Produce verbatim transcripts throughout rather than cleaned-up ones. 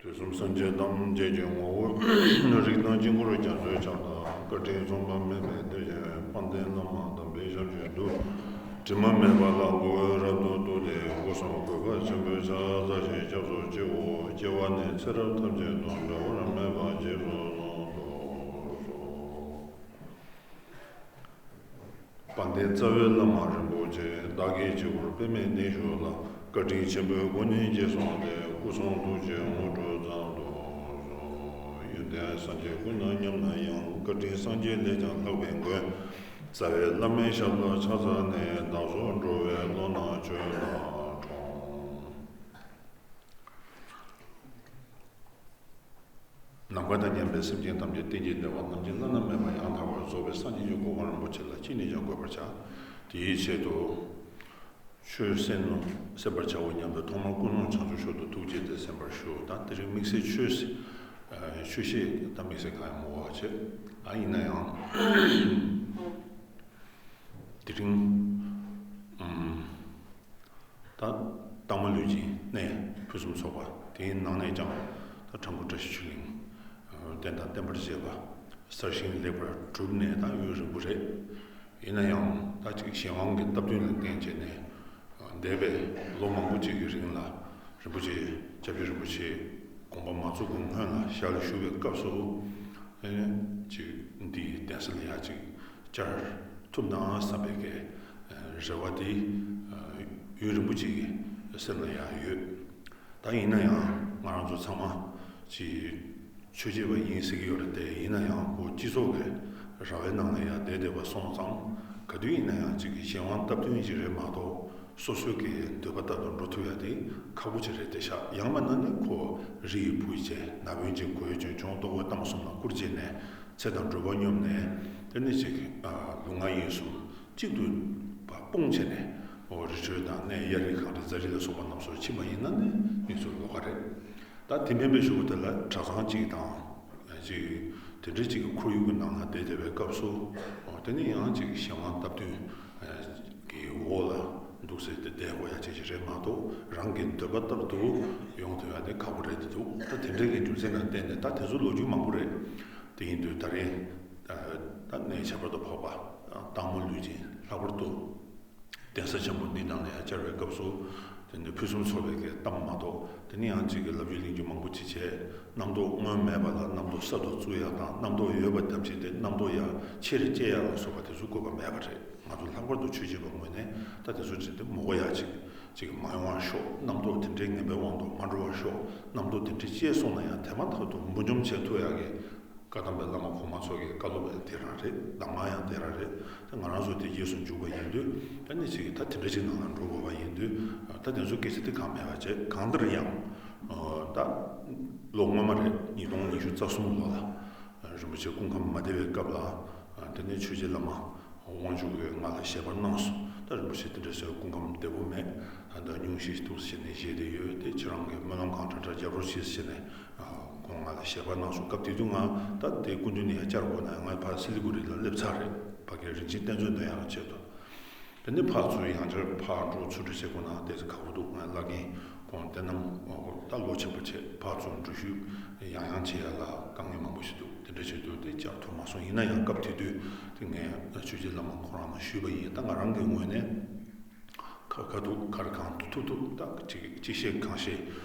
དུས་གསུམ་སངས་རྒྱས་ཐམས་ཅད་ཀྱི་ངོ་བོ། རིགས་དང་དཀྱིལ་འཁོར་རྒྱ་མཚོའི་ཆར་དང་། བཀའ་དྲིན་མཚུངས་པ་མེད་པའི་དེ་བཞིན་དཔལ་ལྡན་བླ་མ་དམ་པའི་ཞབས་ཀྱི་རྡུལ། དྲི་མ་མེད་པ་ལ་མགོ་བོས་རབ་ཏུ་གཏུགས་ཏེ། སྐུ་གསུང་གུས་པ་ཆེན་པོའི་ཕྱག་འཚལ་ཞིང་སྐྱབས་སུ་མཆིའོ། སྐྱེ་བ་ནས་ཚེ་རབས་ཐམས་ཅད་དུ་འབྲལ་བར་མེད་པ་རྗེས་སུ་བཟུང་དུ་གསོལ། དཔལ་ལྡན་རྩ་བའི་བླ་མ་རིན་པོ་ཆེ། བདག་གིས་བྱིའུ་དཔེ་མེད་གདན་བཞུགས་ལ། བཀའ་དྲིན་ཆེན་པོའི་སྒོ་ནས་རྗེས་བཟུང་སྟེ། སྐུ་གསུང་ཐུགས་ཀྱི་དངོས་གྲུབ་ཙམ་དུ་གསོལ། ཡོན་ཏན་སངས་རྒྱས་ཀུན་དང་མཉམ་ན་ཡང་། བཀའ་དྲིན་སངས་རྒྱས་ལས་ཀྱང་ལྷག་པའི་མགོན། རྩ་བའི་བླ་མའི་ཞབས་ལ་ཕྱག་འཚལ་ནས། བདག་སོགས་འགྲོ་བའི་བློ་སྣ་ཆོས་ལ་དྲངས། ནམ་མཁའ་དང་མཉམ་པའི་སེམས་ཅན་ཐམས་ཅད་གཏན་གྱི་བདེ་བ་རྣམ་མཁྱེན་བླ་ན་མེད་པ་ཡང་དག་པར་རྫོགས་པའི་སངས་རྒྱས་ཀྱི་གོ་འཕང་རིན་པོ་ཆེ་ལ་ཅི་ནས་ཀྱང་འགོད་པར་བྱ། དེའི་ཆེད་དུ། ཆོས་གསན་ནོ། གསན་པར་བྱའོ་སྙམ་པའི་ཐོག་མར་ཀུན་སློང་བྱང་ཆུབ་མཆོག་ཏུ་ཐུགས་བསྐྱེད་དེ་གསན་པར་ཞུ། ད་དེ་རིང་དམིགས་བསལ་ཆོས་ཆོས་བཤད་ད་དམིགས་བསལ་གང་ཡང་མི་འོ་བ་བྱེད། ཨ་ཡིན་ན་ཡང་དེ་རིང་ཨམ། ད་སྟག་མོ་ལུས་སྦྱིན་གནས་ཕུན་སུམ་ཚོགས་པ་དེའི་ནང་ནས་ཀྱང་ད་ཁྲ་འགུ་བཀྲ་ཤིས་ཆོས་གླིང་། བསྟན་དང་བསྟན་པར་བཅས་པ་གསར་བཞེངས་ལེགས་པར་གྲུབ་ནས་ད་ཡུན་རིང་པོ་རེད། ཡིན་ན་ཡང་ད་ཅིག་གཞན་དབང་གི་སྟབས་བསྟུན་ལ་བརྟེན་བྱས་ནས་འདས་པའི་ལོ་མང་པོ་ཅིག་གི་རིང་ལ་རིན་པོ་ཆེ་སྐྱབས་རྗེ་རིན་པོ་ཆེ་དགོངས་པ་མ་ཚོམ་གྱི་སྔོན་ལ་ཞལ་བཞུགས་པའི་སྐབས་སུ་ཅིག་འདིའི་གདན་ས་ལ་ཡ་ཅིག་བཅར་ཐུབ་ན་བསམ་པའི་གི་རེ་བ་དེ་ཡུན་རིང་པོ་ཅིག་གི་སེམས་ལ་ཡང་ཡོད། ད་ཡིན་ན་ཡང་ང་རང་ཚོ་ཚང་མ་ཅིག་ཆོས་བྱེད་པ་ཡིན་ཟེར་གྱི་ཡོད་རེད་དེ། ཡིན་ན་ཡང་ཁོ་སྤྱི་ཚོགས་ཀྱི་ར་བའི་ནང་ལ་ཡང་བསྡད་བསྡད་པ་སོང་ཙང་ག་དུས་ཡིན་ན་ཡང་ཅིག་གཞན་དབང་སྟབས་བསྟུན་ཅིག་རེད་མ་གཏོགས། སོ་སོའི་གི་འདོད་པ་ལྟར་དུ་འགྲོ་ཐུབ་ཡ་དེ་ཁག་པོ་ཅིག་རེད་དེ་ཤག་ཡང་མིན་ན་ནི་ཁོ་རི་ཡི་བུ་བྱས་ན་བུན་ཅིག་གོས་ཅུང་ཆུང་ལྟོ་གོས་གཏམ་གསུམ་ལ་བསྐུར་བྱས་ནས་ཚེ་དང་འགྲོ་བ་སྙོམས་ནས། དེ་ནི་ཅིག་ལུས་ངག་ཡིད་གསུམ་གཅིག་ཏུ་སྤུངས་བྱས་ནས་འོ་རི་ཁྲོད་དང་གནས་གཡའ་རི་གངས་རི་རྫ་རི་ལ་སོགས་པ་རྣམས་སུ་ཕྱིན་པ་ཡིན་ན་ནི་མི་ཚོ་ལོགས་ཀ་རེད། ད་དེ་མིན་པའི་གཞུག་གུ་དེ་ལ་གྲྭ་ཚང་གཅིག་དང་། ཅིག་དེ་འདྲའི་ཅིག་གི་ཁོར་ཡུག་གི་ནང་ལ་བསྡད་བསྡད་པའི་སྐབས་སུ། དེ་ནི་ཡང་ཅིག་གཞན་དབང་སྟབས་བསྟུན་གྱི་འོག་ལ་འདུག་སེ་དེ་བསྡད་དགོས་ཡ་ཅིག་ཅིག་རེད་མ་གཏོགས། རང་གི་འདོད་པ་ལྟར་དུ་ཡོང་ཐུབ་ཡ་དེ་ཁག་པོ་རེད་དེ་འདུག་ད་དེ་འདྲའི་གི་རྒྱུ་མཚན་ལ་བརྟེན་ནས་ད་དེ་ཚོ་ལོ་རྒྱུས་མང་པོ་རེད། དེ་ཡིན་དུས་ད་རེས་ད་གནས་ཁྱད་པར་དུ་འཕགས་པ་སྟག་མོ་ལུས་སྦྱིན་ལྷག་པར་དུ། གདན་ས་ཆེན་པོ་འདི་ནང་ལ་ཡང་བཅར་བའི་སྐབས་སུ། དེ་ནི་ཕུན་སུམ་ཚོགས་པའི་གི་གཏམ་མ་གཏོགས། དེ་ནི་ཡང་གཅིག་གི་ལབ་རྒྱུ་གླེང་རྒྱུ་མང་པོ་ཅིག་བྱས། རྣམ་རྟོག་སྔོན་མེད་པ་ལ་རྣམ་རྟོག་གསར་དུ་བཙུགས་ཡ་དང་། རྣམ་རྟོག་ཡོད་པ་བརྒྱབ་བྱས་ཏེ་རྣམ་རྟོག་ཡར་ཆེ་རུ་སྐྱེ་ཡ་ལ་སོགས་པ་དེ་ཚོ་དགོས་པ་མེད་པ་རེད། ང་ཚོ་ལྷག་པར་དུ་ཆོས་བྱེད་པའི་ངོས་ནས་ད་དེ་ཚོ་བྱས་ཏེ་མི་དགོས་ཡ་ཅིག་ཅིག་མ་ཡོང་བར་ཤོག་རྣམ་རྟོག་དེ་འདྲའི་ངན་པའི་དབང་དུ་མ་འགྲོ་བར་ཤོག་རྣམ་རྟོག་དེ་འདྲའི་སྐྱེས་སོང་ན་ཡང་དེ་མ་ཐག་ཏུ་འབུར་འཇོམས་བྱེད་ཐུབ་ཡ་གི། བཀའ་གདམས་པའི་བླ་མ་གོང་མ་ཚོ་གི་བཀའ་སློབ་ཡང་དེ་རང་རེད། གདམས་ངག་ཡང་དེ་རང་རེད། ད་ང་རང་ཚོ་དེ་རྗེས་སུ་འཇུག་པ་ཡིན་དུས། ད་ནི་ཅིག་ད་དེ་འདྲ་ཅིག་ནང་ལ་འགྲོ་དགོས་པ་ཡིན་དུས། ད་དེ་ཚོ་སྐད་ཆ་དེ་གང་མེད་པ་བྱས། གང་ལྟར་ཡང་ད་ལོ་སྔོན་མ་རེད། ཉིས་སྟོང་ཉི་ཤུ་རྩ་གསུམ་ལོ་ལ་རིན་པོ་ཆེ་སྐུ་ཁམས་མ་བདེ་བའི་སྐབས་ལ། དེ་ནས་ཆོས་རྗེ་བླ་མ་དབང་ཕྱུག་གིས་ང་ལ་ཞལ་པར་གནང་སོང་། ད་རིན་པོ་ཆེ་དེ་འདྲ་ཟེར་སྐུ་ཁམས་བདེ་པོ་མེད། ད་ལྟ་སྙུང་གཞི་འདུག་ཟེར་ནས་བཞེས་བསྡད་ཡོད། དེ་ཁྱེད་རང་གིས་སྨོན་ལམ་གང་དྲག་དྲག་རྒྱབ་རོགས་བྱེད་ཟེར་ནས་ཁོང་ང་ལ་ཞལ་པར་གནང་སོང་། སྐབས་དེ་དུས་ང་ད་དེ་སྐུ་མདུན་ནས་ཡང་བཅར་དགོས་ན་ང་ཕར་སི་ལི་གུ་རི་ལ་སླེབས་ཚར་རེད། ཕ་གིར་རིན་ཆེན་རྟེན་མཛོད་འདོན་ཡག་ཆེད་དུ། དེ་ནས་ཕར་ཚུར་ཡང་བསྐྱར་ཕར་འགྲོ་ཚུར་འགྲོ་བྱེད་དགོས་ན་དེ་ཚོ་ཁག་པོ་འདུག་ང་བླ་རྒན་ཁོང་བསྟན་རྣམ་ད་ལོ་ཆེན་པོ་བྱས། ཕར་ཚུར་འགྲོ་ཤུལ་ཡང་ཡང་བྱེད་ཡག་ལ་དཀའ་ངལ་མང་པོ་ཞིག་འདུག་དེ་འདྲ་བྱེད་དུས་དེ་བཅར་ཐུབ་མ་སོང་། ཡིན་ན་ཡང་སྐབས་དེ་དུས་དེ་ངས་ཆོས་རྗེ་བླ་མ་ཁོ་རང་ལ་ཞུས་པ་ཡིན། ད་ང་རང་གི་ངོས་ནས་ཁ་ཁ་ཐུག་ག་རེ་གང་ཐུབ་ཐུབ་ད་ཅིག་ཅི་བཤད་གང་བཤད་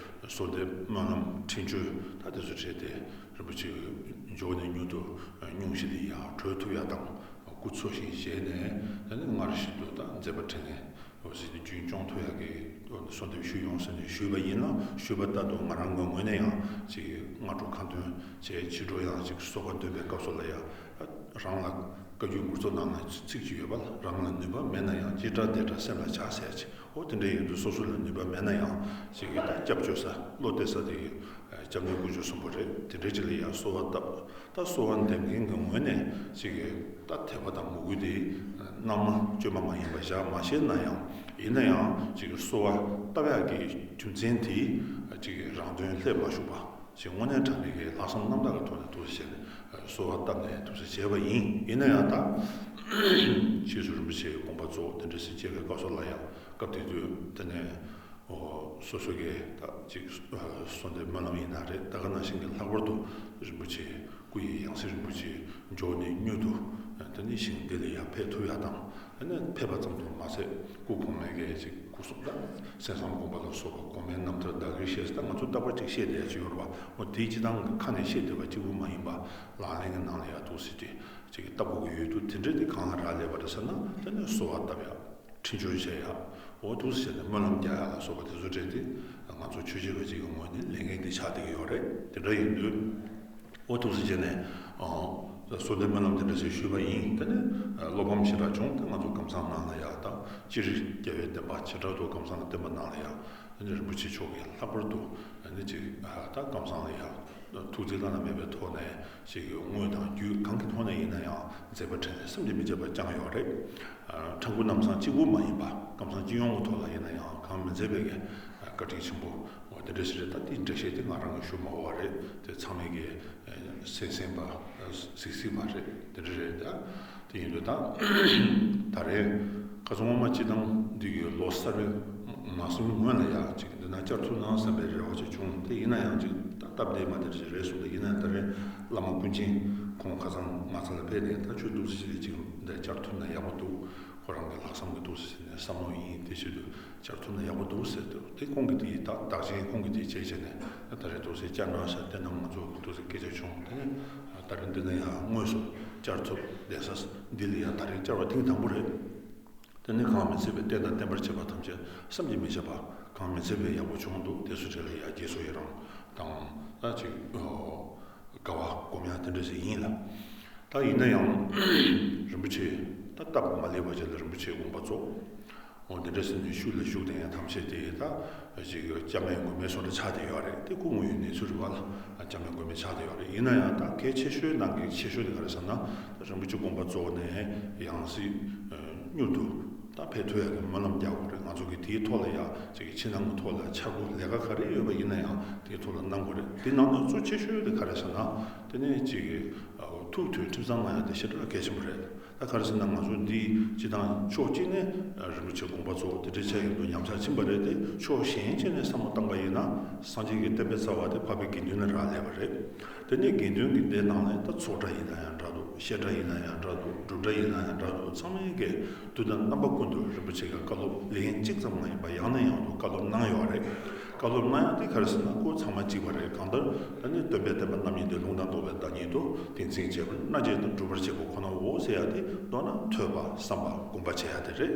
གསོལ་འདེབས་སྨོན་ལམ་འཕྲིན་བཅོལ་ད་དེ་ཚོ་བྱས་ཏེ་རིན་པོ་ཆེ་མགྱོགས་ནས་མྱུར་དུ་སྙུང་གཞི་དེ་ཡར་གྲོལ་ཐུབ་ཡག་དང་། སྐུ་འཚོ་ཞིང་བཞེས་ནས་དེ་ནས་སྔར་བཞིན་དུ་ད་མཛད་པ་འཕྲིན་ལས་འོ་ཟེར་ཏེ་རྒྱུན་སྐྱོང་ཐུབ་ཡག་གི་གསོལ་འདེབས་ཞུས་ཡོང་ཟེར་ནས་ཞུས་པ་ཡིན་ན། ཞུས་པ་ལྟར་དུ་ང་རང་ངོས་ངོས་ནས་ཡང་ཅིག་སྔ་དྲོ་ཁ་འདོན་བྱས། ཕྱི་དྲོ་ཡང་ཅིག་གསོལ་བ་འདོན་པའི་སྐབས་སུ་ལ་ཡང་རང་ལ་བཀའ་བརྒྱུད་མགུར་མཚོ་ནང་ན་ཚིག་ཅིག་ཡོད་པ་ལ། རང་ལ་ནུས་པ་མེད་ན་ཡང་། ཅི་འདྲ་དེ་འདྲ་སེམས་ལ་བྱ་ཟེར་ཅིག་འོ་དེ་འདྲ་ཡིན་དུས་སོ་སོ་ལ་ནུས་པ་མེད་ན་ཡང་ཅིག་གི་ད་སྐྱབས་བཅོལ་ས་བློ་གཏད་ས་དེ་གི་སྐྱབས་མགོན་དཀོན་མཆོག་གསུམ་པོ་རེད། དེ་འདྲའི་ཅིག་ལ་ཡང་གསོལ་བ་བཏབ། ད་གསོལ་བ་འདེབས་མཁན་གྱི་ངོས་ནས་ཅིག་གི་ད་དད་པ་དང་མོས་གུས་དེ་རྣལ་མ་བཅོས་མ་མ་ཡིན་པ་བཞག་མ་ཤེས་ན་ཡང་། ཡིན་ན་ཡང་ཅིག་གི་གསོལ་བ་བཏབ་ཡག་གི་རྒྱུ་མཚན་དེ་ཅིག་གི་རང་དོན་སླད་མ་ཞུགས་པ་ཅིག་དངོས་གནས་དྲང་གནས་ཀྱི་ལྷག་བསམ་རྣམ་དག་གི་ཐོག་ནས་འདུག་ཟེར་ནས་གསོལ་བ་བཏབ་ནས་འདུག་ཟེར་བྱས་པ་ཡིན། ཡིན་ན་ཡང་ད་ཕྱིས་སུ་རིན་པོ་ཆེའི་དགོངས་པ་རྫོགས་དེ་འདྲ་ཟེར་བྱས་པའི་སྐབས་སུ་ལ་ཡང་སྐབས་དེ་དུས་དེ་ནས་སོ་སོ་གི་ད་ཅིག་གསོལ་འདེབས་སྨོན་ལམ་ཡིན་ན་རེད། ད་ག་ནང་བཞིན་གྱི་ལྷག་པར་དུ་རིན་པོ་ཆེ་སྐུ་ཡི་ཡང་སྲིད་རིན་པོ་ཆེ་མགྱོགས་ནས་མྱུར་དུ་དེ་ནས་ཞིང་འདི་ལ་ཡང་ཕེབས་ཐུབ་ཡག་དང་། དེ་ནས་ཕེབས་པ་ཙམ་དུ་མ་ཟད་སྐུ་གོང་མའི་གི་ཅིག་སྐུ་གསུང་ད་གསན་བསམ་སྒོམ་པ་ལ་སོགས་པ་གོང་མའི་རྣམ་ཐར་བདག་གིར་བཞེས་ད་ང་ཚོ་རྟག་པར་ཅིག་བཤད་བསྡད་ཡག་ཅིག་ཡོད་རེད་བ། འོ་དེའི་སྤྱི་བཏང་གི་ཁ་ནས་བཤད་བསྡད་པ་གཅིག་པུ་མ་ཡིན་པ་ལག་ལེན་གྱི་ནང་ལ་ཡང་འདུག་ཟེར་ཏེ་ཅིག་གི་ལྟ་དགོས་ཀྱི་ཡོད་དུས། དེ་འདྲའི་དེ་གང་ལ་རག་ལས་པ་རེད་ཟེར་ན། དེ་ནས་གསོལ་བ་བཏབ་ཡག་འཕྲིན་བཅོལ་བྱས་ཡག་འོ་འདུག་ཟེར་ནས་སྨོན་ལམ་རྒྱག་ཡག་ལ་སོགས་པ་དེ་ཚོ་སྤྲད་དེ་ང་ཚོ་ཆོས་བྱེད་པ་ཅིག་གི་ངོས་ནས་ལས་འགན་དེ་ཆགས་བསྡད་ཀྱི་ཡོད་རེད། དེ་འདྲ་ཡིན་དུས་འོ་འདུག་ཟེར་བྱས་ནས་གསོལ་འདེབས་སྨོན་ལམ་དེ་འདྲ་ཞིག་ཞུས་པ་ཡིན། དེ་ནས་བློ་ཕམ་ཞེ་དྲག་བྱུང་། དེ་ང་ཚོ་ཀམ་ཚང་ནང་ལ་ཡག་དང་སྤྱིར་རྒྱལ་བའི་བསྟན་པ་བྱེ་བྲག་ཏུ་ཀམ་ཚང་ལ་བསྟན་པ་ནང་ལ་ཡག་དེ་ནས་རིན་པོ་ཆེ་མཆོག་གིས་ལྷག་པར་དུ་ཨ་ནི་ཅིག་ད་ཀམ་ཚང་ལ་ཡག་ཐུགས་བརྩེ་བླ་ན་མེད་པའི་ཐོག་ནས་ཅིག་དངོས་དང་བརྒྱུད་གང་གི་ཐོག་ནས་ཡིན་ན་ཡང་མཛད་པ་འཕྲིན་ལས་བསམ་གྱིས་མི་ཁྱབ་པ་བསྐྱངས་ཡོད་རེད། ཁྲ་འགུ་གནམ་ཚང་གཅིག་པུ་མ་ཡིན་པ་ཀམ་ཚང་སྤྱི་ཡོངས་ཀྱི་ཐོག་ལ་ཡིན་ན་ཡང་གང་མི་མཛད་པའི་གི་བཀའ་དྲིན་ཆེན་པོ་འོ་དེ་འདྲ་ཞིག་རེད། ད་དེའི་འགྲེལ་བཤད་དེ་ང་རང་གིས་ཞུ་མ་དགོས་པ་རེད། དེ་ཚང་མས་གི་གསན་གསན་པ་གཟིགས་གཟིགས་པ་རེད། དེ་འདྲ་རེད། ད་དེ་ཡིན་དུས་ད་ད་རེས་ཁ་སང་སྔོན་མ་སྤྱི་བཏང་འདི་གི་ལོ་གསར་པའི་མ་སོང་སྔོན་ལ་ཡག་ཅིག་འདི་ན་བཅར་ཐུབ་ན་བསམ་པའི་རེ་བ་ཅིག་བྱུང་། དེ་ཡིན་ན་ཡང་ཅིག་ད་སྟབས་བདེ་མ་བདེ་ཅིག་རེད་སོང་། དེ་ཡིན་ན་ཡང་ད་རེས་བླ་མ་ཀུན་མཁྱེན་ཁོང་ཁ་སང་ང་ཚོ་ལ་ཕེབས་ནས་ད་ཆོས་འདུག་སེ་ཅིག་འདི་བཅར་ཐུབ་ན་ཡག་པོ་འདུག་ཁོ་རང་གི་ལྷག་བསམ་གྱི་འདུག་སེ་ནས་བསམ་བློ་ཡིན། དེ་བྱེད་དུས་བཅར་ཐུབ་ན་ཡག་པོ་འདུག་ཟེར་དུས། དེ་ཁོང་གིས་དེ་ད་བདག་ཆེན་ཁོང་གིས་དེ་བྱས་བྱས་ནས་ད་རེས་འདུག་སེ་བཅར་གནང་ཤག་དེ་རྣམས་ང་ཚོ་འདུག་སེ་སྐད་ཆ་བྱུང་། དེ་ནས་ད་རེས་འདི་ནས་ཡང་དངོས་སུ་བཅར་ཐུབ་བསྡད་ས་འདི་ལ་ཡང་ད་རེས་བཅར་བ་ཐེངས་དང་པོ་རེད། དེ་ནས་གང་མི་ཚད་པའི་བསྟན་དང་བསྟན་པར་བཅས་པ་ཐམས་ཅད་བསམ་གྱིས་མི་ཁྱབ་པ་གང་མི་ཚད་པའི་ཡག་པོ་བྱུང་འདུག་དེ་ཚོ་གྲས་ལ་ཡང་དགྱེས་སོ་ཡི་རང་དང་ད་ཅིག་དགའ་བ་སྒོམ་ཡག་དེ་འདྲ་ཞིག་ཡིན་ལ། ད་ཡིན་ན་ཡང་རིན་པོ་ཆེ་ད་སྟབས་མ་ལེགས་པ་ཅིག་ལ་རིན་པོ་ཆེའི་དགོངས་པ་རྫོགས། འོ་དེ་འདྲ་ཟེར་ནས་ཤུལ་ལ་བཞུགས་བསྡད་མཁན་ཐམས་ཅད་དེ་ད་ཅིག་སྐྱབས་མེད་མགོན་མེད་བཟོ་འདྲ་ཆགས་བསྡད་ཡོད་རེད། དེ་སྐུ་ངོ་ཡི་གནས་ཚུལ་རེད་པ་ལ། སྐྱབས་མེད་མགོན་མེད་ཆགས་བསྡད་ཡོད་རེད། ཡིན་ན་ཡང་ད་གལ་ཆེ་ཤོས་ནང་གི་ཆེ་ཤོས་དེ་ག་རེ་ཟེར་ན། ད་རིན་པོ་ཆེ་དགོངས་པ་རྫོགས་ནས་ཡང་སྲིད་མྱུར་དུ་ད་ཕེབས་ཐུབ་ཡག་གི་སྨོན་ལམ་རྒྱག་དགོས་རེད། ང་ཚོ་གི་དེའི་ཐོག་ལ་ཡང་ཅིག་ཕྱི་ནང་གི་ཐོག་ལ་ཕྱག་དཔུང་ལས་ཀ་ག་རེ་ཡོད་པ་ཡིན་ན་ཡང་དེའི་ཐོག་ལ་གནང་དགོས་རེད། དེ་ནང་ནས་གཙོ་ཆེ་ཤོས་དེ་ག་རེ་ཟེར་ན། དེ་ནས་ཅིག་ཐུགས་མཐུན་ཁྲིམས་གཙང་གནང་ཡག་དེ་ཞེ་དྲག་གལ་ཆེན་པོ་རེད། ད་ག་རེ་ཟེར་ན་ང་ཚོ་འདི་སྤྱི་བཏང་ཕྱོགས་གཅིག་ནས་རིན་པོ་ཆེ་དགོངས་པ་རྫོགས་དེ་འདྲའི་ཆ་ཡོད་དུ་ཉམས་ཆག་ཕྱིན་པ་རེད་དེ། ཕྱོགས་གཞན་གཅིག་ནས་བསམ་བློ་བཏང་པ་ཡིན་ན་སངས་རྒྱས་ཀྱི་བསྟན་པའི་རྩ་བ་དེ་འཕགས་པའི་དགེ་འདུན་ལ་རག་ལས་པ་རེད། དེ་ནས་དགེ་འདུན་གྱི་སྡེ་ནང་ནས་ད་ཚོགས་གྲྭ་ཡིན་ན་ཡང་འདྲ་འདུག་བཤད་གྲྭ་ཡིན་ན་ཡང་འདྲ་འདུག་སྒྲུབ་གྲྭ་ཡིན་ན་ཡང་འདྲ་འདུག་ཚང་མས་ཀྱི་དུས་དང་རྣམ་པ་ཀུན་ཏུ་རིན་པོ་ཆེ་གི་བཀའ་སློབ་ལན་གཅིག་ཙམ་མ་ཡིན་པ་ཡང་ནས་ཡང་དུ་བཀའ་སློབ་གནང་ཡོད་རེད། བཀའ་སློབ་གནང་ཡག་དེ་ག་རེ་ཟེར་ན་སྐོར་ཚང་མ་གཅིག་པ་རེད། གང་ལྟར་ད་ནི་སྟོན་པའི་བསྟན་པ་རྣམ་གཉིས་ཏེ། ལུང་དང་རྟོགས་པའི་བདག་ཉིད་དོ། དེང་ཕྱིན་ཆད་ཕར་སྣ་བརྒྱད་དུ་འགྲུབ་པར་བྱེད་པ་ཁོ་ནའོ་ཟེར་ཡག་དེ་མདོར་ན་ཐོས་པ་བསམ་པ་སྒོམ་པ་བྱེད་ཡག་དེ་རེད།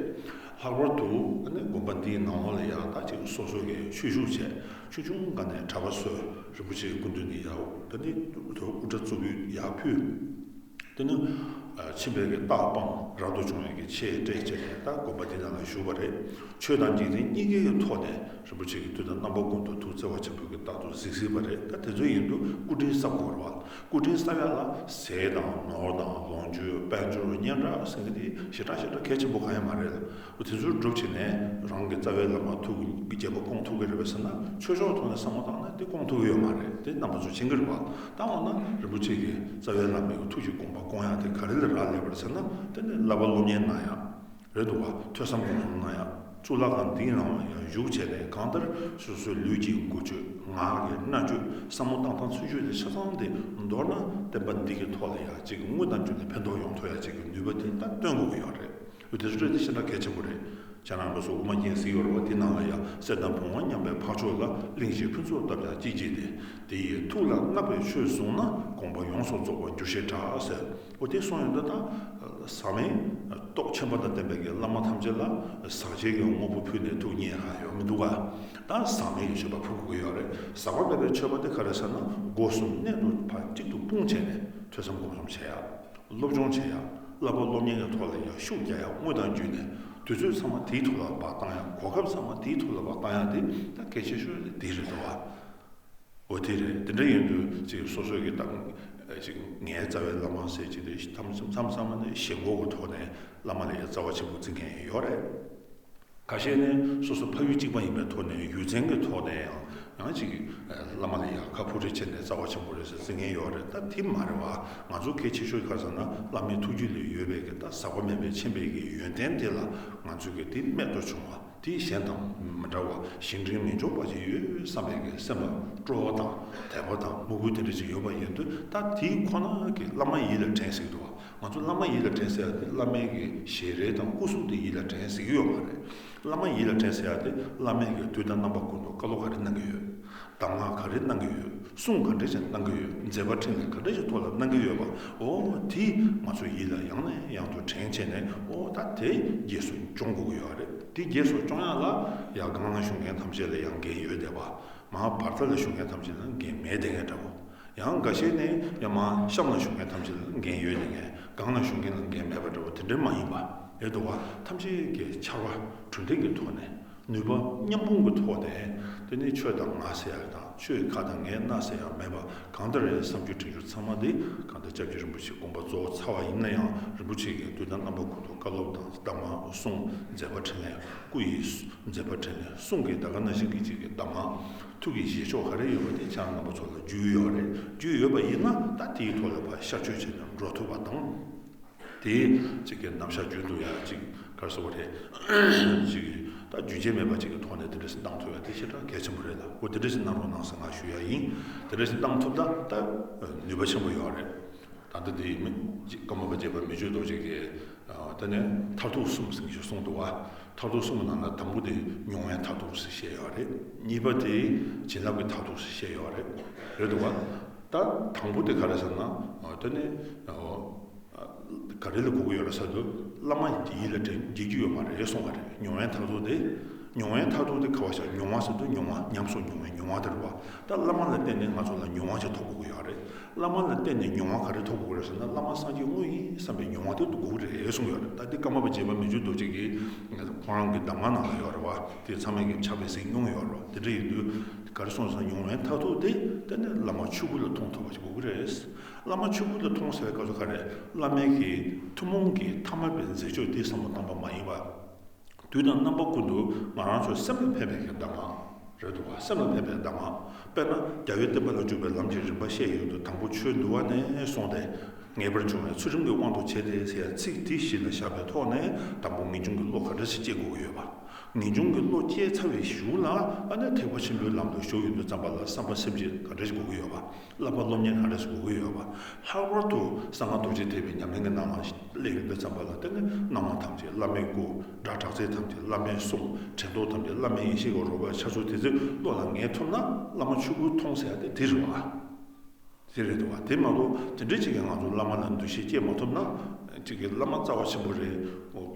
ལྷག་པར་དུ་ད་ནི་དགོན་པ་འདིའི་ནང་ལོགས་ལ་ཡང་ད་ཅིག་སོ་སོ་གི་ཆོས་ཞུགས་བྱས། ཆུང་ཆུང་སྒང་ནས་གྲྭ་པ་བཟོས། རིན་པོ་ཆེའི་སྐུ་མདུན་ནས་ཡར་ད་ནི་དབུ་སྐྲ་བཙུགས་ཡག་ཕུལ། དེ་ནི་ཨ་ཕྱིན་པའི་གི་རྟགས་སྤངས་རབ་ཏུ་བྱུང་བའི་གི་ཆས་སྤྲས་བྱས་ནས་ད་དགོན་པ་འདི་ནང་ལ་བཞུགས་པ་རེད། ཆོས་དང་འཇིག་རྟེན་གཉིས་ཀའི་གི་ཐོག་ནས་རིན་པོ་ཆེ་གིས་དུས་དང་རྣམ་པ་ཀུན་ཏུ་ཐུགས་བརྩེ་བ་ཆེན་པོས་གི་ རྟག་ཏུ་གཟིགས་སྲིད་པ་རེད། ད་དེ་ཚོ་ཡིན་དུས་སྐུ་དྲིན་གསབ་དགོས་རེད་བ། སྐུ་དྲིན་གསབ་ཡ་ལ་ཟས་དང་ནོར་དང་ལོངས་སྤྱོད་དཔལ་འབྱོར་སྙན་གྲགས་ཟེར་མཁན་དེ་ཞེ་དྲག་ཞེ་དྲག་གལ་ཆེན་པོ་གང་ཡང་མ་རེད་ལ། དེ་ཚོ་སྒྲུབ་བྱས་ནས་རང་གི་རྩ་བའི་བླ་མ་ཐུགས་ཀྱི་དགྱེས་པ་སྐོང་ཐུབ་ཀྱི་རེད་པས་ཟེར་ན། ཆོས་ཕྱོགས་ཐོག་ནས་བསམ་བློ་བཏང་ན་དེ་སྐོང་ཐུབ་ཀྱི་ཡོད་མ་རེད། དེ་རྣམ་པ་ཚོ་མཁྱེན་གྱི་རེད་བ། ད་འོ་ན་རིན་པོ་ཆེ་གི་རྩ་བའི་བླ་མའི་ཐུགས་ཀྱི་དགོངས་པ་སྐོང་ཡག་དེ་ག་རེ་ལ་རག་ལས་པ་རེད་ཟེར་ན། དེ་ནི་བསླབ་པ་སློབ་གཉེར་གནང་ཡག་རེད་འདུག་བ། ཐོས་བསམ་སྒོམ་གསུམ་གནང་ཡག་གཙུག་ལག་ཁང་འདིའི་ནང་ལ་ཡང་བཞུགས་བྱས་ནས། གང་ལྟར་སོ་སོའི་ལུས་ཀྱི་འགུལ་སྐྱོད། ངག་གི་སྨྲ་བརྗོད། བསམ་བློ་བཏང་སྟངས་ཚུལ་འཆོས་དེ་ཆ་ཚང་དེ་མདོར་ན་བསྟན་པ་འདི་གི་ཐོག་ལ་ཡང་ཅིག་དངོས་དང་བརྒྱུད་ནས་ཕན་ཐོགས་ཡོང་ཐུབ་ཡག་ཅིག་གི་ནུས་པ་དེ་ད་སྟོན་དགོས་ཀྱི་ཡོད་རེད། འོ་དེ་ཚོ་དེ་ཞེ་དྲག་གལ་ཆེན་པོ་རེད། ཁྱེད་རང་ཚོ་དབུ་མ་རྒྱན་གཟིགས་ཡོད་རེད་བ། དེ་ནང་ལ་ཡང་གསེར་དང་བུང་བ་མཉམ་པའི་འཕགས་མཆོག་ལ། གླིང་བཞི་ཕུན་ཚོགས་བཏབ་ཀྱང་གཅིག་བགྱིས་ཏེ། དེ་ཡི་ཐུགས་ལ་བརྣག་པའི་ཆོས་བཟུང་ན། དགོངས་པ་ཡོངས་སུ་རྫོགས་པར་འགྱུར་ཞེས་གྲགས་ཟེར། འོ་དེ་གསུངས་ཡོང་དུས་ད་ཟག་མེད་སྟོབས་ཆེན་པོ་དང་ལྡན་པའི་གི་བླ་མ་ཐམས་ཅད་ལ་ཟག་བཅས་ཀྱི་དངོས་པོ་ཕུལ་ནས་ཐུགས་མཉེས་ཡག་ཡོད་མི་འདུག་ག། ད་ཟག་མེད་ཀྱི་མཆོད་པ་ཕུལ་དགོས་ཀྱི་ཡོད་རེད། ཟག་པ་མེད་པའི་མཆོད་པ་དེ་ག་རེ་ཟེར་ན། སྒོ་གསུམ་གནད་དུ་ཕར་གཅིག་ཏུ་སྤུངས་བྱས་ནས་ཐོས་བསམ་སྒོམ་གསུམ་བྱེད་ཡག་སློབ་སྦྱོང་བྱེད་ཡག་བསླབ་པ་སློབ་གཉེར་གྱི་ཐོག་ལ་ཡང་ཤུགས་རྒྱག་ཡག་དངོས་དང་བརྒྱུད་ནས། དུས་ཚོད་ཚང་མ་དེའི་ཐོག་ལ་བག་བཏང་ཡག་གོ་སྐབས་ཚང་མ་དེའི་ཐོག་ལ་བག་བཏང་ཡག་དེ་ད་གལ་ཆེ་ཤོས་དེ་རེད་འདུག་བ། འོ་དེ་རེད། དེ་འདྲ་ཡིན་དུས་ཅིག་སོ་སོ་གི་ད་ཅིག་ངའི་རྩ་བའི་བླ་མ་ཟེར་ཅིག་དེ་མཚམས་མཚམས་མཚམས་ནས་ཞེན་ཁོག་གི་ཐོག་ནས་བླ་མ་ལ་ཡང་རྩ་བ་ཆེན་པོ་བརྩི་མཁན་ཡོད་རེད། ཁ་ཤས་ནི་སོ་སོ་ཕ་ཡུལ་གཅིག་པ་ཡིན་པའི་ཐོག་ནས་ཡུལ་ཚན་གྱི་ཐོག་ནས་ཡང་ཡང་ཅིག་བླ་མ་ལ་ཡང་ཁ་ཕོ་ཁྲེ་བྱས་ནས་རྩ་བ་ཆེན་པོ་རེད་ཟེར་བརྩི་མཁན་ཡོད་རེད། ད་དེ་མ་རེད་བ། ང་ཚོ་གལ་ཆེ་ཤོས་ག་རེ་ཟེར་ན། བླ་མའི་ཐུགས་རྒྱུད་ལ་ཡོད་པའི་གི་ད་ཟག་པ་མེད་པའི་མཁྱེན་པའི་གི་ཡོན་ཏན་དེ་ལ་ང་ཚོས་གི་དེ་རྨད་དུ་བྱུང་བ། དེ་གཞན་དང་མི་འདྲ་བ། གཞན་དྲིང་མི་འཇོག་པ་ཅིག་ཡོད་བསམ་པའི་གི་སེམས་ལ་སྤྲོ་བ་དང་དད་པ་དང་མོས་གུས་དེ་འདྲ་ཅིག་ཡོད་པ་ཡིན་དུས། ད་དེ་ཁོ་ན་གི་བླ་མ་ཡིད་ལ་དྲན་ཟེར་གི་འདུག་བ། ང་ཚོ་བླ་མ་ཡིད་ལ་དྲན་ཟེར་ཡ་དེ་བླ་མའི་གི་ཞལ་རས་དང་སྐུ་གཟུགས་དེ་ཡིད་ལ་དྲན་ཟེར་གི་ཡོད་མ་རེད། བླ་མ་ཡིད་ལ་དྲན་ཟེར་ཡ་དེ་བླ་མས་གི་དུས་དང་རྣམ་པ་ཀུན་ཏུ་བཀའ་སློབ་ག་རེ་གནང་གི་ཡོད། གདམས་ངག་ག་རེ་གནང་གི་ཡོད། གསུང་ག་འདྲ་ཞིག་གནང་གི་ཡོད། མཛད་པ་འཕྲིན་ལས་ག་འདྲ་ཞིག་ཐོག་ལ་གནང་གི་ཡོད་པ། འོ་དེ་ང་ཚོ་ཡིད་ལ་ཡང་ནས་ཡང་དུ་དྲན་བྱས་ནས། འོ་ད་དེ་རྗེས་སུ་སྐྱོང་དགོས་ཀྱི་ཡོད་རེད། དེ་རྗེས་སུ་སྐྱོང་ཡ་ལ་ཡ་སྒང་ལ་བཞུགས་མཁན་ཐམས་ཅད་ལ་ཡང་འགན་ཡོད་བསྡད་པ། མར་བར་ཐག་ལ་བཞུགས་མཁན་ཐམས་ཅད་ལ་འགན་མེད་བསྡད་མཁན་འདྲ་བོ། ཡང་འགའ་ཤས་ནས་ཡང་མར་གཤམ་ལ་བཞུགས་མཁན་ཐམས་ཅད་ལ་འགན་ཡོད་བསྡད་མཁན། སྒང་ལ་བཞུགས་མཁན་ལ་འགན་མེད་པ་འདྲ་བོ་དེ་འདྲ་མ་ཡིན་པ་རེད་འདུག་བ། ཐམས་ཅད་ཀྱི་ཕྱར་བ་གྲུ་འདེགས་ཀྱི་ཐོག་ནས། ནུས་པ་མཉམ་སྤུངས་ཀྱི་ཐོག་ནས། དེ་ནས་ཆོས་དང་ངག་ཟེར་ཡག་དང་། ཆོས་ཁ་དང་ངའི་རྣ་ཟེར་ཡག་མེད་པ། གང་ལྟར་བསམ་རྒྱུ་དྲན་རྒྱུ་ཚང་མ་དེ། གང་ལྟར་སྐྱབས་རྗེ་རིན་པོ་ཆེའི་དགོངས་པ་རྫོགས་ཚར་བ་ཡིན་ན་ཡང་། རིན་པོ་ཆེ་གིས་དུས་དང་རྣམ་པ་ཀུན་ཏུ་བཀའ་སློབ་དང་གདམས་ངག་གསུང་། མཛད་པ་འཕྲིན་ལས། སྐུ་ཡི་མཛད་པ་འཕྲིན་ལས། གསུང་གི་ད་ག་ནང་བཞིན་གྱི་ཅིག་གི་གདམས་ངག་ཐུགས་ཀྱི་བཞེད་ཕྱོགས་ག་རེ་ཡོད་པ་དེ་ཁྱེད་རང་རྣམ་པ་ཚོ་ལ་རྒྱུས་ཡོད་རེད། རྒྱུས་ཡོད་པ་ཡིན་ན། ད་དེའི་ཐོག་ལ་ཕར་ཤར་བསྐྱོད་བྱས་ནས་འགྲོ་ཐུབ་པ་དང་། དེ་གཅིག་གི་ནམ་ཞག་རྒྱུན་དུ་ཡང་ཅིག་ག་རེ་ཟེར་བ་རེད། ཅིག་ད་རྒྱུན་ཆད་མེད་པ་ཅིག་གི་ཐོག་ནས་དེ་འདྲ་ཞིག་བཏང་ཐུབ་ཡ་དེ་ཞེ་དྲག་གལ་ཆེན་པོ་རེད་ལ། འོ་དེ་འདྲ་ཞིག་གནང་རོགས་གནང་ཟེར་ང་ཞུ་ཡ་ཡིན། དེ་འདྲ་ཞིག་བཏང་ཐུབ་ད་ད་ནུས་པ་ཆེན་པོ་ཡོད་རེད། ད་ལྟ་དེ་མི་ཀརྨ་པ་རྗེ་འབངས་མི་བསྐྱོད་རྡོ་རྗེ་གིས་ད་ནི་མཐར་ཐུག་གསུམ་ཟེར་གྱི་གསུངས་འདུག་བ། མཐར་ཐུག་གསུམ་གྱི་ནང་ན་དང་པོ་དེ་མྱོང་བའི་མཐར་ཐུག་ཟེར་བཤད་ཡོད་རེད། གཉིས་པ་དེ་བྱིན་རླབས་ཀྱི་མཐར་ཐུག་ཟེར་བཤད་ཡོད་རེད། རེད་འདུག་བ། ད་དང་པོ་དེ་ག་རེ་ཟེར་ན། ད་ནི། ག་རེ་ལ་གོ་གི་ཡོད་རེད་ཟེར་དུས། བླ་མ་ཡིད་ལ་དྲན་བསྡད་ཀྱི་ཡོད་མ་རེད་གསུངས་པ་རེད། མྱོང་བའི་མཐར་ཐུག་དེ། མྱོང་བའི་མཐར་ཐུག་དེ་ག་བ་ཞིག་མྱོང་བ་ཟེར་དུས་མྱོང་བ་ཉམས་སུ་མྱོང་བའི་མྱོང་བ་དེ་རེད་བ། ད་བླ་མ་ལ་བརྟེན་ནས་ང་ཚོ་ལ་མྱོང་བ་ཞིག་ཐོབ་དགོས་ཀྱི་ཡོད་རེད། བླ་མ་ལ་བརྟེན་ནས་མྱོང་བ་ག་རེ་ཐོབ་དགོས་ཀྱི་རེད་ཟེར་ན། བླ་མ་སངས་རྒྱས་དངོས་ཡིན་བསམ་པའི་མྱོང་བ་དེ་དགོས་ཀྱི་རེད་གསུངས་ཡོད་རེད། ད་དེ་ཀརྨ་པ་རྗེ་འབངས་མི་བསྐྱོད་རྡོ་རྗེ་གིས་ཁོང་རང་གི་གདམས་ངག་ནང་ལ་ཡོད་རེད་བ། དེ་ཚང་མས་ཀྱི་ཕྱག་དཔེ་གཟིགས་མྱོང་ཡོད་རེད་བ། དེ་འདྲ་ཡིན་དུས་ག་རེ་གསུངས་ཟེར་ན། མྱོང་བའི་མཐར་ཐུག་དེ་དེ་ནི་བླ་མ་ཆོས་སྐུ་ལ་མཐོང་ཐུབ་པ་ཞིག་དགོས་ཀྱི་རེད། བླ་མ་ཆོས་སྐུ་ལ་མཐོང་ཟེར་བའི་སྐབས་སུ་ག་རེ། བླ་མའི་གི་ཐུན་མོང་གི་ཐ་མལ་པའི་མཛད་སྤྱོད་དེ་བསམ་བློ་བཏང་པ་མ་ཡིན་པ། དུས་དང་རྣམ་པ་ཀུན་ཏུ་ང་རང་ཚོའི་སེམས་ལ་ཕན་པའི་གི་གདམས་ངག་རེད་འདུག་བ། སེམས་ལ་ཕན་པའི་གདམས་ངག་དཔེར་ན། རྒྱལ་བའི་བསྟན་པ་ལ་འཇུག་པའི་ལམ་གྱི་རིམ་པ་བཤད་ཡོང་དུས། དང་པོ་ཆོས་འདུལ་བ་ནས་བཟུང་སྟེ། ངེས་པར་འབྱུང་བའི་ཚུལ་ཁྲིམས་ཀྱི་དབང་དུ་བྱས་ཏེ་ཟེར་ཡ་ཚིག་དེ་གཞི་ལ་བཞག་པའི་ཐོག་ནས། དང་པོ་ངེས་འབྱུང་གི་བློ་ག་འདྲ་ཞིག་སྐྱེ་དགོས་ཀྱི་ཡོད་པ། ངེས་འབྱུང་གི་བློ་སྐྱེས་ཚར་བའི་གཞུག་ལ། ཨ་ནི་ཐེག་པ་ཆེན་པོའི་ལམ་དུ་ཞུགས་ཡོང་དུས་ཙམ་པ་ལ། བསམ་པ་སེམས་བསྐྱེད་ག་འདྲ་ཞིག་དགོས་ཀྱི་ཡོད་པ། བསླབ་པ་སློབ་གཉེར་ག་འདྲ་ཞིག་དགོས་ཀྱི་ཡོད་པ། ལྷག་པར་དུ་གསང་སྔགས་རྡོ་རྗེ་ཐེག་པའི་ཉམས་ལེན་གྱི་ནང་ལ་སླེབས་ཡོང་དུས་ཙམ་པ་ལ། དེ་ནི་སྣང་བ་ཐམས་ཅད་བླ་མའི་སྐུ། སྒྲ་གྲགས་ཚད་ཐམས་ཅད་བླ་མའི་གསུང་། དྲན་རྟོག་ཐམས་ཅད་བླ་མའི་ཡེ་ཤེས་ཀྱི་རོལ་པའི་འཆར་ཚུལ་དེ་ཚོ་བློ་ལ་ངེས་ཐུབ་ན། བླ་མ་ཆོས་སྐུ་མཐོང་ཟེར་ཡ་དེ་དེ་རེད་བ། དེ་རེད་འདུག་བ། དེ་མ་གཏོགས་དེ་འདྲ་ཅིག་གིས་ང་ཚོ་བླ་མ་ལ་འདུ་ཤེས་སྐྱེས་མ་ཐུབ་ན། ཅིག་གིས་བླ་མ་རྩ་བ་ཆེན་པོ་རེད།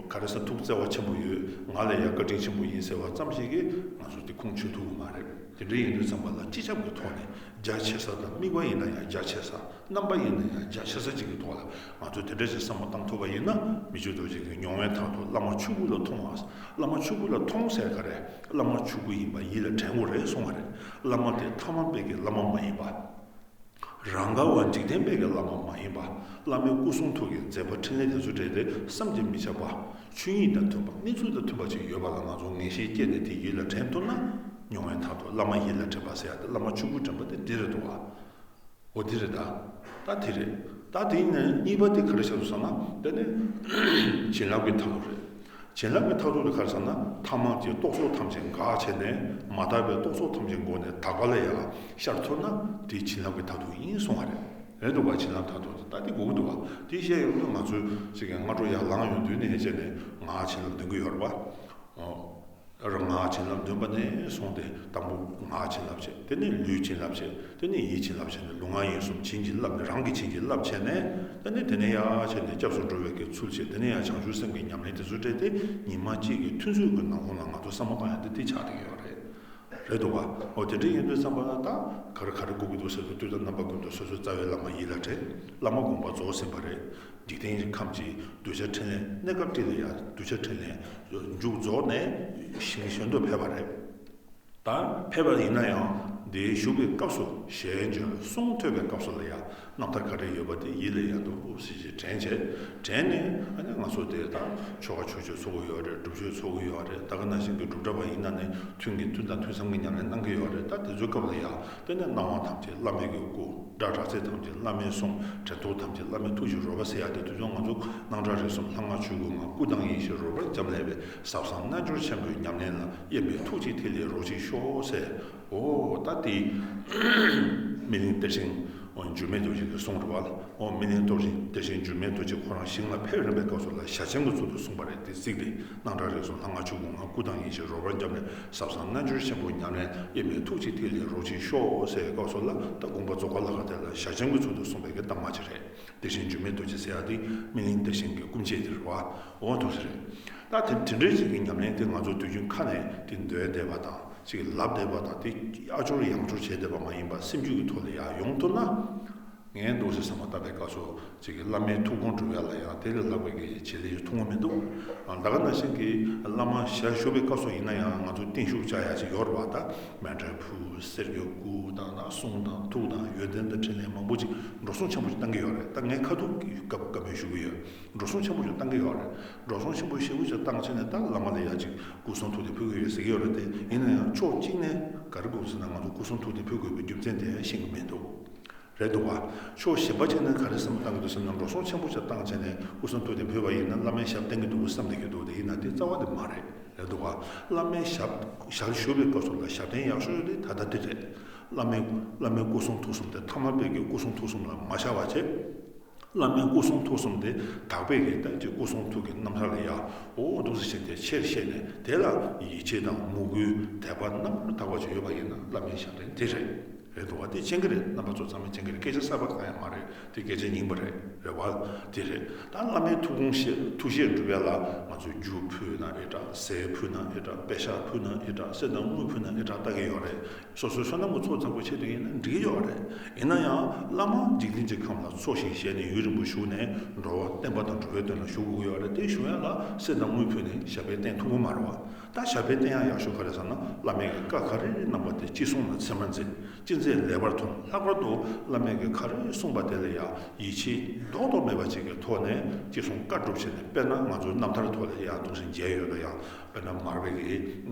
ག་རེ་ཟེར། ཐུགས་བརྩེ་བ་ཆེན་པོ་ཡོད། ང་ལ་ཡང་བཀའ་དྲིན་ཆེན་པོ་ཡིན་ཟེར་བ་ཙམ་ཞིག་གིས་ང་ཚོ་དེ་ཁུངས་འཁྱོལ་ཐུབ་ཀྱི་མ་རེད། དེ་འདྲ་ཡིན་དུས་ཙམ་པ་ལ་སྤྱི་ཁྱབ་ཀྱི་ཐོག་ནས་རྒྱ་ཆེ་ས་དང་། དམིགས་པ་ཡིན་ན་ཡང་རྒྱ་ཆེ་ས། རྣམ་པ་ཡིན་ན་ཡང་རྒྱ་ཆེ་ས་ཅིག་གི་ཐོག་ལ་ང་ཚོས་དེ་འདྲ་ཞིག་བསམ་བློ་བཏང་ཐུབ་པ་ཡིན་ན། མི་ཆོས་རྡོ་རྗེ་གིས་མྱོང་བའི་ཐོག་ཏུ་བླ་མ་ཆོས་སྐུ་ལ་མཐོང་བ། བླ་མ་ཆོས་སྐུ་ལ་མཐོང་ཟེར་ག་རེ། བླ་མ་ཆོས་སྐུ་ཡིན་པ་ཡིད་ལ་དྲན་དགོས་རེད་གསུང་བ་རེད། བླ་མ་དེ་ཐ་མལ་པའི་གི་བླ་མ་མ་ཡིན་པ། རང་ག་བ་འཇིག་རྟེན་པའི་གི་བླ་མ་མ་ཡིན་པ། བླ་མའི་སྐུ་གསུང་ཐུགས་ཀྱི་མཛད་པ་འཕྲིན་ལས་དེ་ཚོ་འདྲ་དེ་བསམ་གྱིས་མི་ཁྱབ་པ། ཆོས་ཉིད་དང་མཐུན་པ། གནས་ཚུལ་དང་མཐུན་པ་ཅིག་ཡོད་པ་ལ་ང་ཚོ་ངེས་ཤེས་སྐྱེས་ནས་དེ་ཡིད་ལ་དྲན་ཐུབ་ན། མྱོང་བའི་ཐོག་ཏུ་བླ་མ་ཡིད་ལ་དྲན་པ་ཟེར་ཡ་དེ། བླ་མ་ཆོས་སྐུ་དྲན་པ་དེ་འདི་རེད་འདུག་བ། འོ་འདི་རེད་ད། ད་དེ་རེད། ད་དེ་ནས་གཉིས་པ་དེ་ག་རེ་བྱས་འདུག་ཟེར་ན། དེ་ནས་བྱིན་རླབས་ཀྱི་མཐར་ཐུག་རེད། བྱིན་རླབས་ཀྱི་མཐར་ཐུག་དེ་ག་རེ་ཟེར་ན། ཐ་མལ་གྱི་རྟོག་ཚོགས་ཐམས་ཅད་འགག་བྱས་ནས། མ་དག་པའི་རྟོག་ཚོགས་ཐམས་ཅད་མགོ་ནས་དག་པ་ལ་ཡར་ཤར་ཐུབ་ན་དེ་བྱིན་རླབས་ཀྱི་མཐར་ཐུག་ཡིན་གསུང་བ་རེད། རེད་འདུག་བ། བྱིན་རླབས་མཐར་ཐུག་དེ་ད་དེ་དགོས་ཀྱི་འདུག་བ། དེ་བཤད་ཡོང་དུས་ང་ཚོས་ཅིག་གི་སྔ་དྲོ་ཡར་ལངས་ཡོང་དུས་ནས་བྱས་ནས་ངག་བྱིན་རླབས་འདོན་གྱི་ཡོད་རེད་བ། ཨོ། རང་ངག་བྱིན་རླབས་འདོན་པ་ནས་བཟུང་སྟེ། དང་པོ་ངག་བྱིན་རླབས་བྱས། དེ་ནས་ལུས་བྱིན་རླབས་བྱས། དེ་ནས་ཡིད་བྱིན་རླབས་བྱས་ནས། ལུས་ངག་ཡིད་གསུམ་བྱིན་གྱིས་བརླབས་ནས། རང་གིས་བྱིན་གྱིས་བརླབས་བྱས་ནས། དེ་ནས་དེ་ནས་ཡར་བྱས་ནས་སྐྱབས་སུ་འགྲོ་བའི་གི་ཚུལ་བྱས། དེ་ནས་ཡར་བྱང་ཆུབ་སེམས་ཀྱི་ཉམས་ལེན་དེ་ཚོ་སྤྲད་དེ། ཉི་མ་གཅིག་གི་ཐུན་ཚོད་ཀྱི་ནང་ལོགས་ལ་ང་ཚོ་བསམ་བློ་བཏང་ཡ་དེ་དེ་ཆགས་བསྡད་ཀྱི་ཡོད་རེད། རེད་འདུག་བ། འོ་དེ་འདྲ་ཡིན་དུས་ཙམ་པ་ལ་ད་ག་རེ་ག་རེ་དགོས་ཀྱི་འདུག་ཟེར་དུས། དུས་དང་རྣམ་པ་ཀུན་ཏུ་སོ་སོའི་རྩ་བའི་བླ་མ་ཡིད་ལ་དྲན། བླ་མ་དགོངས་པ་རྫོགས་ཟིན་པ་རེད། འཇིག་རྟེན་གྱི་ཁམས་ཀྱི་གདུལ་བྱ་འཕྲིན་ལས། གནས་སྐབས་དེ་ལ་ཡང་གདུལ་བྱ་འཕྲིན་ལས་མཇུག་རྫོགས་ནས་ཞིང་གཞན་དུ་ཕེབས་པ་རེད། ད་ཕེབས་པ་ཡིན་ན་ཡང་། འདིར་བཞུགས་པའི་སྐབས་སུ་ཞལ་བྱོན་གསུང་ཐོས་པའི་སྐབས་སུ་ལ་ཡང་རྣམ་ཐར་ག་རེ་ཡོད་པ་དེ་ཡིད་ལ་ཡང་དུ་དབུ་བཞུགས་ཀྱིས་དྲན་བྱས། དྲན་ནས་ཨ་ནི་ང་ཚོ་དེ་ད་ཆོ་ག་ཆོས་སྤྱོད་ཚོགས་ཀྱི་ཡོད་རེད། སྒྲུབ་མཆོད་ཚོགས་ཀྱི་ཡོད་རེད། ད་ག་ནང་བཞིན་གྱི་སྒྲུབ་གྲྭ་པ་ཡིན་ན་ནི་ཐུན་གྱི་ཐུན་དང་ཐུན་མཚམས་ཀྱི་ཉམས་ལེན་གནང་གི་ཡོད་རེད། ད་དེ་ཚོའི་སྐབས་ལ་ཡང་དེ་ནས་སྣང་བ་ཐམས་ཅད་བླ་མའི་གི་སྐུ། སྒྲ་གྲགས་ཚད་ཐམས་ཅད་བླ་མའི་གསུང་། དྲན་རྟོག་ཐམས་ཅད་བླ་མའི་ཐུགས་ཀྱི་རོལ་པ་ཟེར་ཡ་དེ། དུས་རྒྱུན་ང་ཚོ་སྣང་གྲགས་རིག་གསུམ་ལྷ་སྔགས་ཆོས་སྐུ་ལྔ། སྐུ་དང་ཡེ་ཤེས་རོལ་པར་འབྱམས་ཀླས་པའི། ཟབ་གསང་རྣལ་འབྱོར་ཆེན་པོའི་ཉམས་ལེན་ལ། དབྱེར་མེད་ཐུགས་ཀྱི་ཐིག་ལེ་རོ་གཅིག་ཤོག་ཟེར། འོ་ད་དེ་སྨིན་གླིང་གཏེར་ཆེན་འགྱུར་མེད་རྡོ་རྗེ་གི་གསུང་རེད་བ། འོ་སྨིན་གླིང་གཏེར་ཆེན་འགྱུར་མེད་རྡོ་རྗེ་ཁོ་རང་ཞིང་ལ་ཕེབས་རན་པའི་སྐབས་སུ་ལ་ཞལ་ཆེམས་ཀྱི་ཚུལ་དུ་གསུངས་པ་རེད། དེ་གཟིགས་ཏེ། སྣང་གྲགས་རིག་གསུམ་ལྷ་སྔགས་ཆོས་སྐུ་ལྔ། སྐུ་དང་ཡེ་ཤེས་རོལ་པར་འབྱམས་ཀླས། ཟབ་གསང་རྣལ་འབྱོར་ཆེན་པོའི་ཉམས་ལེན། དབྱེར་མེད་ཐུགས་ཀྱི་ཐིག་ལེ་རོ་གཅིག་ཤོག་ཟེར་བའི་སྐབས་སུ་ལ། ད་དགོངས་པ་རྫོགས་པ་ལ་ག་དེ་ལ་ཞལ་ཆེམས་ཀྱི་ཚུལ་དུ་གསུངས་པའི་གི་གཏའ་མ་ཅིག་རེད། གཏེར་ཆེན་འགྱུར་མེད་རྡོ་རྗེ་ཟེར་ཡ་དེ་སྨིན་གླིང་གཏེར་ཆེན་གྱི་སྐུ་མཆེད་དེ་རེད་བ། འོ་འདུག་ཟེར། ད་དེ་དེ་འདྲའི་ཞིག་གི་ཉམས་ལེན་དེ་ང་ཚོ་དུས་རྒྱུན་ཁ་ནས་དེ་འདོན་བསྡད་པ་དང་། ཅིག་ལབ་བསྡད་པ་དང་། དེ་ཨ་ཅོར་ཡང་ཅོར་བྱས་བསྡད་པ་མ་ཡིན་པ། སེམས་རྒྱུད་ཀྱི་ཐོག་ལ་ཡར་ཡོང་ཐུབ་ན། ངས་འདུག་སེ་བསམ་བློ་བཏང་པའི་སྐབས་སུ། ཅིག་གི་བླ་མའི་ཐུགས་དགོངས་སྒྲུབ་ཡ་ལ་ཡང་དེ་ལས་ལྷག་པའི་གི་བྱེད་ལས་ཐུགས་དགོངས་མི་འདུག་ད་ག་ནང་བཞིན་གྱི་བླ་མ་ཞལ་བཞུགས་པའི་སྐབས་སུ་ཡིན་ན་ཡང་། ང་ཚོ་བརྟན་བཞུགས་བྱ་ཡ་ཅིག་ཡོད་རེད་བ། ད་མཎྜལ་ཕུལ། གསེར་གྱི་སྐུ་དང་། ད་གསུང་དང་ཐུགས་དང་ཡོན་ཏན་དང་འཕྲིན་ལས་མང་པོ་ཅིག་འགྲོ་སོང་ཆེན་པོ་ཅིག་བཏང་གི་ཡོད་རེད། ད་ངས་ཁ་ཐུག་གི་སྐབས་སྐབས་མེད་ཞུ་གི་ཡོད། འགྲོ་སོང་ཆེན་པོ་ཞིག་བཏང་གི་ཡོད་རེད། འགྲོ་སོང་ཆེན་པོ་ཞེ་པོ་ཅིག་བཏང་བྱས་ནས། ད་བླ་མ་ལ་ཡ་ཅིག་སྐུ་གསུང་ཐུགས་དེ་ཕུལ་གི་ཡོད་ཟེར་གི་ཡོད་རེད་དེ། ཡིན་ན་ཡང་ཕྱོགས་གཅིག་ནས་ག་རེ་དགོས་ཟེར་ན། ང་ཚོ་སྐུ་གསུང་ཐུགས་དེ་ཕུལ་དགོས་པའི་རྒྱུ་མཚན་དེ་ཡང་ཤེས་གི་མི་འདུག་རེད་འདུག་བ། ཕྱོགས་གཞན་པ་ཅིག་ནས་ག་རེ་བསམ་བློ་བཏང་གི་འདུག་ཟེར་ན། འགྲོ་སོང་ཆེན་པོ་ཅིག་བཏང་བྱས་ནས་སྐུ་གསུང་ཐུགས་དེ་ཕུལ་བ་ཡིན་ན་བླ་མའི་ཞབས་བརྟན་གི་འདུག་བསམ་བསྡད་ཀྱི་འདུག་དེ་ཡིན་ན་དེ་རྩ་བ་དེ་མ་རེད། རེད་འདུག་བ། བླ་མའི་ཞབས་ཞལ་བཞུགས་པའི་སྐབས་སུ་ལ་ཞབས་བརྟན་ཡག་ཤོས་དེ་ད་ལྟ་དེ་རེད། བླ་མའི་བླ་མའི་སྐུ་གསུང་ཐུགས་གསུམ་དེ་ཐ་མལ་པའི་གི་སྐུ་གསུང་ཐུགས་གསུམ་ལ་མ་ཤར་བ་བྱས། བླ་མའི་སྐུ་གསུང་ཐུགས་གསུམ་དེ་དག་པའི་གི་ད་ཅིག་སྐུ་གསུང་ཐུགས་ཀྱི་རྣམ་ཐར་ལ་ཡ། འོ་འདུག་སེ་བྱས་ཏེ་ཆེར་བཤད་ནས། དེ་ལ་ཡིད་ཆེས་དང་མོས་གུས་དད་པ་རྣམ་པར་དག་པ་ཅིག་ཡོད་པ་ཡིན་ན་བླ་མའི་ཞབས་བརྟན་དེ་རེད། རེད་འདུག་བ། དེ་མཁྱེན་གྱི་རེད། རྣམ་པ་ཚོ་ཚང་མས་མཁྱེན་གྱི་རེད། སྐད་ཆ་གསར་པ་གང་ཡང་མ་རེད། དེ་སྐད་ཆ་ཡིན་པ་རེད། རེད་བ། དེ་རེད། ད་བླ་མའི་ཐུགས་དགོངས་བཞེས། ཐུགས་བཞེད་སྒྲུབ་ཡ་ལ་ང་ཚོས་རྒྱུ་ཕུལ་ན་ཨེ་དྲག་ཟས་ཕུལ་ན་ཨེ་དྲག་པད་ཤག་ཕུལ་ན་ཨེ་དྲག་གསེར་དང་དངུལ་ཕུལ་ན་ཨེ་དྲག་ལྟ་གི་ཡོད་རེད། སོ་སོའི་བསོད་ནམས་ཀྱི་ཚོགས་བརྩམས་པའི་ཆེད་དུ་ཡིན་ན་འགྲིག་གི་ཡོད་རེད། ཡིན་ན་ཡང་བླ་མ་འཇིག་རྟེན་གྱི་ཁམས་ལ་འཚོ་ཞིང་གཞེས་ནས་ཡུན་རིང་པོ་བཞུགས་ནས་འགྲོ་བ་བསྟན་པ་དང་འགྲོ་བའི་དོན་ལ་བཞུགས་དགོས་ཀྱི་ཡོད་རེད། དེ་བཞུགས་ཡ་ལ་གསེར་དང་དངུལ་ཕུལ་ནས་ཞབས་པད་བརྟན་ཐུབ་ཀྱི་མ་རེད་བ། ད་ཞབས་པད་བརྟན་ཡ་ཡག་ཤོས་ག་རེ་ཟེར་ན། བླ་མའི་གི་བཀའ་ག་རེ་གནང་བ་དེ་ཅི་གསུང་ན་ཚད་མ་འཛིན། ཅི་མཛད་ལེགས་པར་མཐོང་། ལྷག་པར་དུ་བླ་མའི་གི་ག་རེ་གསུངས་པ་དེ་ལ་ཡ་ཡིད་ཆེས་ལྡོག་ཏུ་མེད་པ་ཅིག་གི་ཐོག་ནས་ཅི་གསུང་བཀའ་སྒྲུབ་བྱས་ནས། དཔེར་ན་ང་ཚོའི་རྣམ་ཐར་ཐོག་ལ་ཡ་འདུག་སེ་མཇལ་ཡོད་ན་ཡང་། དཔེར་ན་མར་པའི་གི་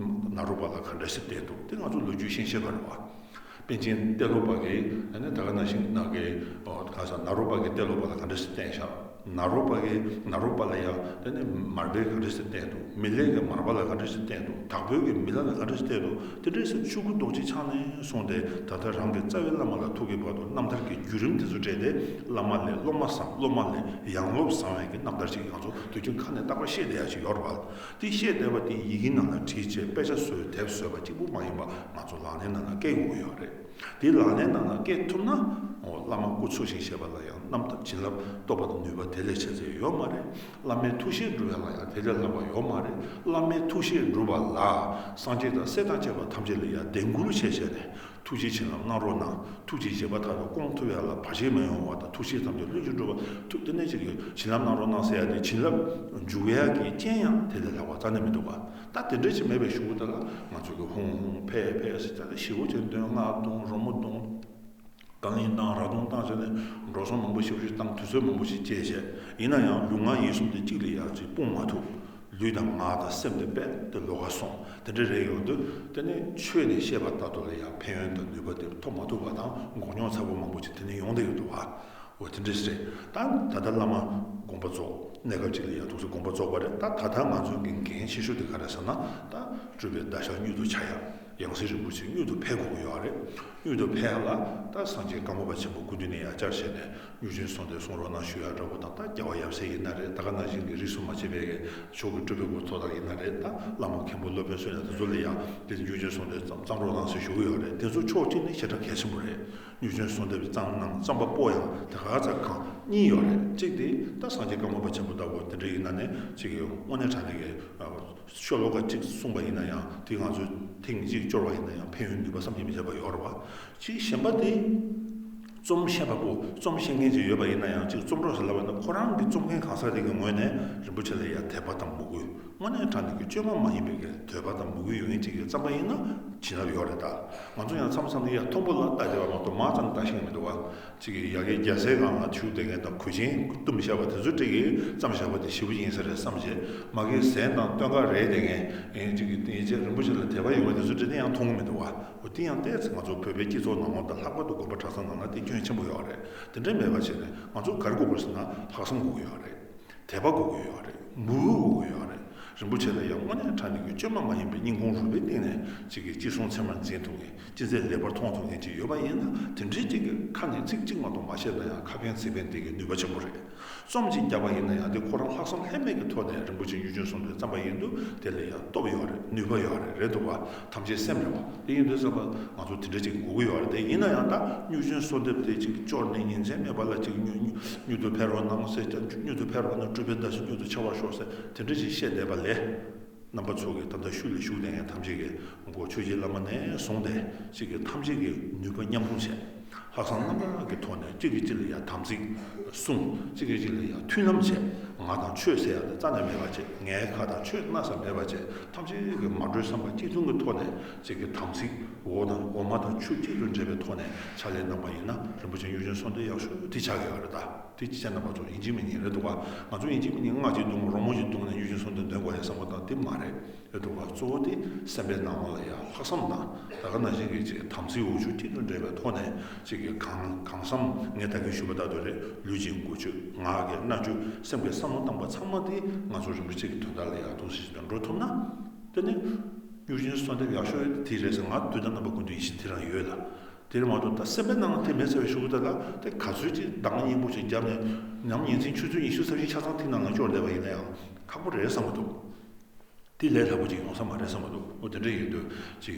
ནཱ་རོ་པ་ལ་ག་འདྲ་ཞིག་བསྟེན་འདུག་དེ་ང་ཚོ་ལོ་རྒྱུས་ཤེས་བཞིན་པ་རེད་བ། པཎ་ཆེན་ཏེ་ལོ་པ་གིས་ཨ་ནི་ད་ག་ནང་བཞིན་ནཱ་གི་ཨོ་ག་ས་ནཱ་རོ་པ་གིས་ཏེ་ལོ་པ་ལ་ག་འདྲ་ཞིག་བསྟེན་ཤག་ནཱ་རོ་པ་གིས་ནཱ་རོ་པ་ལ་ཡང་དེ་ནས་མར་པས་ག་འདྲ་ཞིག་བསྟན་འདུག་མི་ལས་ཀྱིས་མར་པ་ལ་ག་འདྲ་ཞིག་བསྟན་འདུག་དྭགས་པོ་གིས་མི་ལ་ལ་ག་འདྲ་ཞིག་བསྟན་འདུག་དེ་འདྲ་ཞིག་ཆུ་ཁུ་རྡོག་གཅིག་ཆགས་ནས་སོང་སྟེ། ད་ལྟ་རང་གི་རྩ་བའི་བླ་མ་ལ་ཐུག་གི་བར་དུ་རྣམ་ཐར་གྱི་བརྒྱུད་རིམ་དེ་ཚོ་སྤྲད་དེ། བླ་མ་ལས་སློབ་མ་བཟང་། སློབ་མ་ལས་ཡང་སློབ་བཟང་བའི་གི་རྣམ་ཐར་ཅིག་ང་ཚོ་དུས་རྒྱུན་ཁ་ནས་རྟག་པར་བཤད་བསྡད་ཡ་ཅིག་ཡོད་རེད་པ། དེ་བཤད་བསྡད་པ་དེ་ཡི་གེའི་ནང་ལ་བྲིས་བྱས་དཔེ་ཆ་བཟོས། དེབ་བཟོས་པ་གཅིག་པུ་མ་ཡིན་པ་ང་ཚོ་ལག་ལེན་ནང་ལ་བཀལ་དགོས་ཀྱི་ཡོད་རེད། དེ་ལག་ལེན་ནང་ལ་བཀལ་ཐུབ་ན། འོ། བླ་མ་སྐུ་འཚོ་ཞིང་གཞེས་པ་ལ་ཡང་རྣམ་དག་བྱིན་རླབས་སྟོབས་པ་དང་ནུས་པ་དེ་ལས་ཆེ་ཚད་ཡོད་མ་རེད། བླ་མའི་ཐུགས་བཞེད་སྒྲུབ་ཡ་ལ་ཡང་དེ་ལས་ལྷག་པ་ཡོད་མ་རེད། བླ་མའི་ཐུགས་བཞེད་སྒྲུབ་པ་ལ་སངས་རྒྱས་དང་སྲས་དང་བཅས་པ་ཐམས་ཅད་ལ་ཡང་བདེན་བཀུར་བྱས་བྱས་ནས། ཐུགས་རྗེ་བྱིན་རླབས་གནང་རོགས་གནང་། ཐུགས་རྗེ་བྱེད་པ་མཐའ་དག་སྐོང་ཐུབ་ཡ་ལ་བར་ཆད་མི་ཡོང་བ་དང་། ཐུགས་བཞེད་ཐམས་ཅད་ལྷུན་གྱིས་གྲུབ་པ་ཐུབ། དེ་ནས་ཅིག་གིས་བྱིན་རླབས་གནང་རོགས་གནང་ཟེར་ཡ་དེ། བྱིན་རླབས་འཇུག་ཡ་གི་རྐྱེན་ཡང་དེ་ལས་ལྷག་པ་རྩ་ནས་མི་འདུག་ག་ད་དེ་འདྲ་ཅིག་མེད་པའི་གཞུག་གུ་དེ་ལ་ང་ཚོ་གིས་ཧུང་ཧུང་ཕེ་ཕེ་ཟེར་ད་ཞེ་པོ་ཅིག་འདོན། རྔ་བརྡུང་། རོལ་མོ་བརྡུང་། རྐང་གཡས་བཏང་། རྭ་དུང་བཏང་བྱས་ནས་འགྲོ་སོང་མང་པོ་ཞེ་པོ་ཅིག་བཏང་། དུས་ཚོད་མང་པོ་ཞིག་སྐྱེལ་བྱས། ཡིན་ན་ཡང་ལུས་ངག་ཡིད་གསུམ་དེ་གཅིག་ལ་ཡང་ཅིག་སྤུངས་མ་ཐུབ། ལུས་དང་ངག་དང་སེམས་དེ་རྦད་དེ་ལོག་ག་སོང་། དེ་འདྲ་རེད་ཡོང་དུས། དེ་ནས་ཆོས་ནས་བཤད་པ་ལྟར་དུ་ལ་ཡང་ཕན་ཡོན་དང་ནུས་པ་དེ་ཐོབ་མ་ཐུབ་པ་དང་། འགོག་སྙོམས་ཚ་པོ་མང་པོ་ཅིག་དེ་ནས་ཡོང་བསྡད་ཡོད་འདུག་བ། འོ། དེ་འདྲ་ཞིག་རེད། ད་ད་ལྟ་བླ་མ་དགོངས་པ་རྫོགས། གནས་སྐབས་གཅིག་ལ་ཡང་ཐུགས་སྲས་དགོངས་པ་རྫོགས་པ་རེད། ད་ད་ལྟ་ང་ཚོ་གི་འགན་ཆེ་ཤོས་དེ་ག་རེད་ཟེར་ན། ད་སྤྲུལ་པའི་ཟླ་ཤར་མྱུར་དུ་འཆར་ཡ། ཡང་སྲིད་རིན་པོ་ཆེ་མྱུར་དུ་ཕེབས་དགོས་ཀྱི་ཡོད་རེད། མྱུར་དུ་ཕེབས་ཡ་ལ་ད་སངས་རྒྱས་ཀརྨ་པ་ཆེན་པོ་སྐུ་མདུན་ནས་ཡང་བཅར་བྱས་ནས། མྱུར་བྱོན་གསོལ་འདེབས་གསུང་རོགས་གནང་ཞུ་ཡ་འདྲ་པོ་དང་། ད་རྒྱལ་བ་ཡབ་སྲས་ཡིན་ན་རེད། ད་ག་ནང་བཞིན་གྱི་རིས་སུ་མ་ཆད་པའི་མཆོག་གི་སྤྲུལ་པའི་སྐུ་ཐོག་དང་ཡིན་ན་རེད། ད་བླ་མ་མཁན་པོ་སློབ་དཔོན་བསོད་ནམས་དེ་ཚོ་ལ་ཡང་དེ་མྱུར་བྱོན་གསོལ་འདེབས་བརྩམས་བརྩམས་རོགས་གནང་ཟེར་ཞུ་གི་ཡོད་རེད། དེ་ཚོ་ཕྱོགས་གཅིག་ནས་ཞེ་དྲག་གལ་ཆེན་པོ་རེད། མྱུར་བྱོན་གསོལ་འདེབས་བརྩམས་གནང་། བརྩམས་པ་པོ་ཡང་དེ་ག་ཙམ་གང་གཉིས་ཡོད་རེད། གཅིག་དེ་ད་སངས་རྒྱས་ཀརྨ་པ་ཆེན་པོ་ལྟ་བུ་དེ་འདྲ་ཡིན་ན་ནི་གཅིག་གི་དངོས་གནས་དྲང་གནས་ཀྱི་ཤོ་ལོ་ཀ་གཅིག་གསུངས་པ་ཡིན་ན་ཡང་། དེ་ང་ཚོས་ཐེངས་གཅིག་སྐྱོར་བ་ཡིན་ན་ཡང་ཕན་ཡོན་ནུས་པ་བསམ་གྱིས་མི་ཁྱབ་པ་ཡོད་རེད་བ། གཅིག་གཞན་པ་དེ། རྩོམ་ཤེས་པ་པོ། རྩོམ་ཤེས་མཁན་ཅིག་ཡོད་པ་ཡིན་ན་ཡང་། གཅིག་རྩོམ་གྲོགས་ཟེར་ལབ་པ་ཡིན་ན། ཁོ་རང་གི་རྩོམ་མཁན་གང་ཟག་དེ་གི་ངོས་ནས་རིན་པོ་ཆེ་ལ་ཡང་དད་པ་དང་མོས་གུས། དངོས་གནས་དྲང་གནས་ཀྱི་བཅོས་མ་མ་ཡིན་པའི་གི་འདོད་པ་དང་མོས་གུས་ཡོད་མཁན་ཅིག་གིས་བརྩམས་པ་ཡིན་ན་བྱིན་རླབས་ཡོད་རེད། ད་ང་ཚོ་ཡང་མཚམས་མཚམས་ལ་ཡ་མཐོན་པོ་ལ་ལྟ་བྱས་པ་མ་གཏོགས་མར་ཙམ་ལྟ་ཤེས་ཀྱི་མི་འདུག་བ། གཅིག་གིས་ཡ་གིའི་རྒྱལ་སའི་སྒང་ལ་བཞུགས་བསྡད་མཁན་དང་གོས་ཆེན་བཏུམས་བཞག་པ་དེ་ཚོ་གཅིག་གིས་བརྩམས་བཞག་པ་དེ་ཞེ་པོ་ཡིན་ས་རེད་བསམ་བྱས། མ་གིའི་ཟས་དང་སྟོན་ཁ་རེག་བསྡད་མཁན་གཅིག་གིས་དེ་ཡིན་ཚེ་རིན་པོ་ཆེ་ལ་དད་པ་ཡོད་མཁན་དེ་ཚོ་གཅིག་དེ་ཡང་མཐོང་གི་མི་འདུག་བ། འོ། དེ་ཡང་ཏོག་ཙམ་ང་ཚོ་བོད་པའི་སྤྱི་ཚོགས་ནང་ལོགས་དང་། ལྷག་པར་དུ་དགོན་པ་གྲྭ་ཚང་ནང་ལ་དེ་སྐྱོན་ཆེན་པོ་ཡོད་རེད། དེ་འདྲ་མེད་པ་བྱས་ནས་ང་ཚོ་ག་རེ་དགོས་དགོས་ཟེར་ན། ལྷག་བསམ་དགོས་ཀྱི་ཡོད་རེད། དད་པ་དགོས་ཀྱི་ཡོད་རེད། མོས་གུས་དགོས་ཀྱི་ཡོད་རེད། རིན་པོ་ཆེ་ལ་ཡང་དངོས་གནས་དྲང་གནས་ཀྱི་བཅོས་མ་མ་ཡིན་པའི་སྙིང་ཁོང་རུས་པའི་གཏིང་ནས་གཅིག་གིས་ཅི་གསུང་ཚད་མར་འཛིན་ཐུབ་མཁན། ཅི་མཛད་ལེགས་པར་མཐོང་ཐུབ་མཁན་ཅིག་ཡོད་པ་ཡིན་ན། དེ་འདྲའི་ཅིག་གི་ཁ་ནས་ཚིག་གཅིག་མ་གཏོགས་མ་བཤད་ན་ཡང་། ཁ་ཕན་ཚིག་ཕན་དེ་གི་ནུས་པ་ཆེན་པོ་རེད། རྩོམ་ཅིག་བརྒྱབ་པ་ཡིན་ན་ཡང་། དེ་ཁོ་རང་ལྷག་བསམ་ལྷད་མེད་ཀྱི་ཐོག་ནས་རིན་པོ་ཆེ་མྱུར་བྱོན་གསོལ་འདེབས་བརྩམས་པ་ཡིན་དུས། དེ་ལ་ཡང་སྟོབས་ཡོད་རེད། ནུས་པ་ཡོད་རེད། རེད་འདུག་བ། ཐམས་ཅད་སེམས་རེད་བ། དེ་ཡིན་དུས་ཙམ་པ་ང་ཚོ་དེ་འདྲ་ཅིག་དགོས་ཀྱི་ཡོད་རེད། དེ་ཡིན་ན་ཡང་ད་མྱུར་བྱོན་གསོལ་འདེབས་དེ་ཅིག་སྐྱོར་ནས་ཉིན་མཚན་མེད་པ་ལ་ཅིག་མྱུར་མྱུར་མྱུར་དུ་ཕེབས་རོགས་གནང་ཟེར། མྱུར་དུ་ཕེབས་རོགས་གནང་། སྤྲུལ་པའི་ཟླ་ཤར་མྱུར་དུ་འཆར་བར་ཤོག་ཟེར། དེ་འདྲ་ཅིག་བཤད་བསྡད་པ་ལས། རྣམ་པ་ཚོ་གིས། ད་ལྟ་ཤུལ་ལ་བཞུགས་བསྡད་མཁན་ཐམས་ཅད་ཀྱིས། ཆོས་རྗེ་བླ་མ་ནས་བཟུང་སྟེ་གཅིག་གིས་ཐམས་ཅད་ཀྱིས་ནུས་པ་མཉམ་སྤུངས་བྱས། ལྷག་བསམ་རྣམ་དག་གི་ཐོག་ནས་གཅིག་གིས་གཅིག་ལ་ཡང་དམ་ཚིག་བསྲུང་། གཅིག་གིས་གཅིག་ལ་ཡང་མཐུན་ལམ་བྱས། ང་དང་ཆོས་ཟེར་ཡ་དེ་རྩ་ནས་མེད་པ་བྱས། ངའི་ཁ་དང་ཆོས་སྣ་ཚོགས་མེད་པ་བྱས། ཐམས་ཅད་ཀྱིས་མ་གྲོས་བསམ་པ་གཅིག་མཐུན་གྱི་ཐོག་ནས། གཅིག་གིས་དམ་ཚིག་འོ་དང་འོ་མ་དང་ཆུ་གཅིག་ཏུ་འདྲེས་པའི་ཐོག་ནས་ཕྱག་ལས་གནང་པ་ཡིན་ན། རིན་པོ་ཆེ་མྱུར་བྱོན་གསོལ་འདེབས་ཡག་ཤོས་དེ་ཆགས་ཀྱི་ཡོད་རེད། ད་དེ་ཅི་བྱས་ན་མ་གཏོགས་ཡིན་གཅིག་མིན་གཉིས་རེད་འདུག་བ། ང་ཚོ་ཡིན་གཅིག་མིན་གཉིས་རྔ་གཅིག་བརྡུང་། རོལ་མོ་གཅིག་བརྡུངས་ནས་མྱུར་བྱོན་གསོལ་འདེབས་འདོན་དགོས་ཡ་བསམ་བློ་བཏང་། དེ་མ་རེད། རེད་འདུག་བ། གཙོ་བོ་དེ་སེམས་པའི་ནང་ལོགས་ལ་ཡང་ལྷག་བསམ་དང་། ད་ག་ནང་བཞིན་གྱི་ཅིག་དམ་ཚིག་འོ་ཆུ་གཅིག་ཏུ་འདྲེས་པའི་ཐོག་ནས། གཅིག་གིས་གང་གང་བསམ། ངས་ད་གིན་ཞུས་པ་ལྟར་དུ་རེད། ལུས་ཀྱི་འགུལ་སྐྱོད། ངག་གི་སྨྲ་བརྗོད། སེམས་ཀྱི་བསམ་བློ་བཏང་པ་ཚང་མ་དེ་ང་ཚོ་རིན་པོ་ཆེ་གི་དོན་དག་ལ་ཡང་ཐུགས་སྲས་ཅིག་ཏུ་འགྲོ་ཐུབ་ན། དེ་ནི་མྱུར་བྱོན་གསོལ་འདེབས་ཡག་ཤོས་དེ་རེད་ཟེར། ང་དུས་དང་རྣམ་པ་ཀུན་ཏུ་ཡིད་ཆེས་དེ་རང་ཡོད་ལ། དེར་མ་གཏོགས་ད་སེམས་པའི་ནང་དེ་མེད་ཚར་བའི་གཞུག་གུ་དེ་ལ་དེ་ག་ཚོད་ཅིག་གདངས་སྙན་པོ་ཞིག་བརྒྱབ་ནས། ནམ་ཉིན་མཚན་ཆུ་ཚོད་ཉི་ཤུ་རྩ་བཞི་ཆ་ཚང་ཐིག་ནང་ལ་སྐྱོར་བསྡད་པ་ཡིན་ན་ཡང་ཁག་པོ་རེད་བསམ་གྱི་འདུག་དེ་ལས་སླ་པོ་ཅིག་ཡོང་ས་མ་རེད་བསམ་གྱི་འདུག་འོ། དེ་འདྲ་ཡིན་དུས་ཅིག་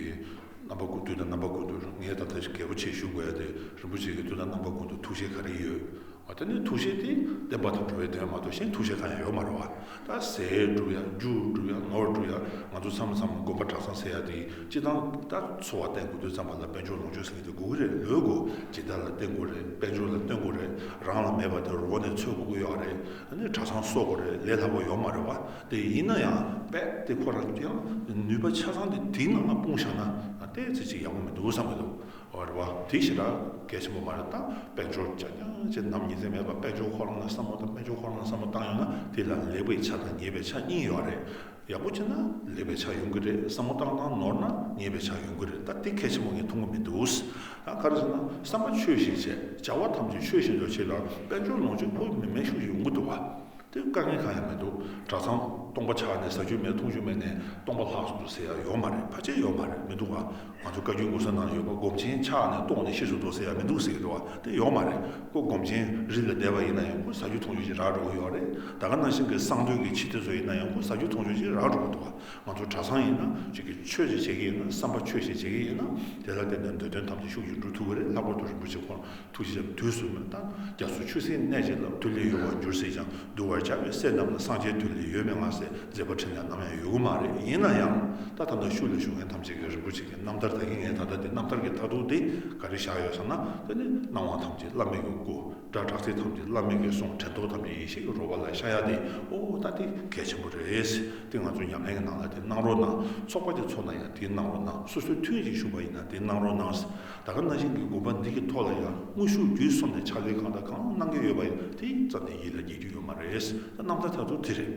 རྣམ་པ་ཀུན། དུས་དང་རྣམ་པ་ཀུན་ཏུ་ངས་ད་ལྟ་ཞིག་གལ་པོ་ཆེ་ཞུ་དགོས་ཡ་དེ། རིན་པོ་ཆེ་གིས་དུས་དང་རྣམ་པ་ཀུན་ཏུ་ཐུགས་བཞེད་ག་རེ་ཡོད། འོ། དེ་ནས་ཐུགས་བཞེད་དེ་བསྟན་པ་དང་འགྲོ་བའི་དོན་མ་གཏོགས་གཞན་ཐུགས་བཞེད་གང་ཡང་ཡོད་མ་རེད་བ། ད་ཟས་སྒྲུབ་ཡ། རྒྱུ་སྒྲུབ་ཡ། ནོར་སྒྲུབ་ཡ། ང་ཚོ་མཚམས་མཚམས་དགོན་པ་གྲྭ་ཚང་ཟེར་ཡ་དེ། སྤྱིར་བཏང་ད་འཚོ་བ་བརྟན་དགོས་དུས་ཙམ་པ་ལ་དཔལ་འབྱོར་ལོངས་སྤྱོད་ཟེར་མཁན་དེ་དགོས་ཀྱི་རེད། ལོས་དགོས། སྦྱིན་བདག་ལ་བརྟེན་དགོས་རེད། དཔལ་འབྱོར་ལ་བརྟེན་དགོས་རེད། རང་ལ་མེད་པ་དེ་རོགས་ནས་འཚོལ་དགོས་ཀྱི་ཡོད་རེད། ཨ་ནི་གྲྭ་ཚང་གསོ་དགོས་རེད། ལས་སླ་པོ་ཡོད་མ་རེད་བ། དེ་ཡིན་ན་ཡང་རྦད་དེ་ཁོ་རང་ཡང་ནུས་པ་ཆ་ཚང་དེ་དེའི་ནང་ལ་སྤུངས་བཞག་ན་ཏོག་ཙམ་ཅིག་ཡག་པོ་མི་འདུག་བསམ་གྱི་འདུག་འོ། རེད་བ། དེ་ཞེ་དྲག་གལ་ཆེན་པོ་མ་རེད། ད་དཔལ་འབྱོར་རྐྱང་རྐྱང་ཅིག་ནམ་ཉིན་མཚན་མེད་པར་དཔལ་འབྱོར་ཁོ་རང་ལ་བསམ་བློ་དང་། དཔལ་འབྱོར་ཁོ་རང་ལ་བསམ་བློ་བཏང་ཡོང་ན། དེ་ལ་ལེགས་པའི་ཆ་དང་ཉེས་པའི་ཆ་གཉིས་ཡོད་རེད། ཡག་པོ་བྱས་ན་ལེགས་པའི་ཆ་ཡོང་གི་རེད། བསམ་བློ་བཏང་སྟངས་ནོར་ན་ཉེས་པའི་ཆ་ཡོང་གི་རེད། ད་དེ་གལ་ཆེན་པོ་ངས་མཐོང་གི་མི་འདུག་ད་ག་རེ་ཟེར་ན་བསམ་པ་ཆོས་བཞིན་བྱས། བྱ་བ་ཐམས་ཅད་ཆོས་བཞིན་དུ་བྱེད་ལ་དཔལ་འབྱོར་ལོངས་སྤྱོད་ཕོག་མི་མེད་ཤུགས་ཡོང་གི་འདུག་བ། དེ་དཀའ་ངལ་གང་ཡང་མི་འདུག་གྲྭ་ཚང་སྟོང་པ་ཆགས་ནས་ཟ་རྒྱུ་མེད་འཐུང་རྒྱུ་མེད་ནས་སྟོང་པ་ལྷག་སོང་འདུག་ཟེར་ཡ་ཡོད་མ་རེད། ཕལ་ཆེར་ཡོད་མ་རེད། མི་འདུག་བ། ང་ཚོ་བཀའ་བརྒྱུད་མགུར་གསར་ནང་ཡོད་པ་སྒོམ་ཆེན་ཆགས་ནས་ལྟོགས་ནས་ཤི་སོང་འདུག་ཟེར་ཡ་མི་འདུག་ཟེར་གི་འདུག་བ། དེ་ཡོད་མ་རེད། ཁོ་སྒོམ་ཆེན་རི་ལ་བསྡད་པ་ཡིན་ན་ཡང་ཁོ་ཟ་རྒྱུ་འཐུང་རྒྱུ་ཅིག་རག་འགྲོ་གི་ཡོད་རེད། ད་ག་ནང་བཞིན་གྱི་གསང་སྟོད་ཀྱི་ཕྱི་སྡེ་ཚོ་ཡིན་ན་ཡང་ཁོ་ཟ་རྒྱུ་འཐུང་རྒྱུ་ཅིག་རག་འགྲོ་གི་འདུག་བ། ང་ཚོ་གྲྭ་ཚང་ཡིན་ན་ཅིག་གི་ཆོས་ཅིག་བྱེད་ཀྱི་ཡིན་ན། བསམ་པ་ཆོས་ཤིག་བྱེད་ཀྱི་ཡིན་ན། དེ་ལ་བརྟེན་ནས་འདོད་དོན་ཐམས་ཅད་ཤུགས་ཀྱིས་འགྲུབ་ཐུབ་ཀྱི་རེད། ལྷག་པར་དུ་རིན་པོ་ཆེ་ཁོང་ཐུགས་རྗེ་ཆེན་པོ་དུས་གསུམ་ལ་དང་རྒྱ་མཚོ་ཆུ་སྲིན་གནས་བཅས་ལ། དུས་ལས་ཡོལ་བར་འགྱུར་སྲིད་ཀྱང་། འདུལ་བར་བྱ་བའི་སྲས་རྣམས་ལ། སངས་རྒྱས་དུས་ལས་ཡོལ་མེད་ང་ཟེར་མཛད་པ་འཕྲིན་ལས་ནམ་ཡང་ཡོད་ཀྱི་མ་རེད། ཡིན་ན་ཡང་ད་ད་ལྟ་ཤུལ་ལ་བཞུགས་མཁན་ཐམས་ཅད་ཀྱིས་རིན་པོ་ཆེ་གི་རྣམ་ཐར་ད་གིན་ངས་ད་ལྟ་དེ་རྣམ་ཐར་གྱི་མཐར་ཐུག་དེ་ག་རེ་བཞག་ཡོད་ཟེར་ན། དེ་ནི་སྣང་བ་ཐམས་ཅད་བླ་མེད་ཀྱི་སྐུ། སྒྲ་གྲགས་ཚད་ཐམས་ཅད་བླ་མེད་ཀྱི་གསུང་། དྲན་རྟོག་ཐམས་ཅད་ཡེ་ཤེས་ཀྱི་རོལ་པ་ལ་ཤར་ཡ་དེ། ཨོ་ད་དེ་གལ་ཆེན་པོ་རེད། དེ་ང་ཚོ་ཉམས་ལེན་གྱི་ནང་ལ་དེ་གནང་རོགས་གནང་། ཚོགས་པ་དེ་ཚོགས་ན་ཡང་དེ་གནང་རོགས་གནང་། སོ་སོའི་ཐུན་ཅིག་བཞུགས་པ་ཡིན་ན་དེ་གནང་རོགས་གནང་། ད་ག་ནང་བཞིན་གྱི་དགོན་པ་འདི་གི་ཐོག་ལ་ཡང་དངོས་ཤུགས་བརྒྱུད་གསུམ་ནས་ཕྱག་ལས་གང་དང་གང་གནང་གི་ཡོད་པ་ཡིན་ན་དེ་རྩ་ནས་ཡིད་ལ་འགྱེད་རྒྱུ་ཡོད་མ་རེད། ད་རྣམ་ཐར་མཐར་ཐུག་དེ་རེད།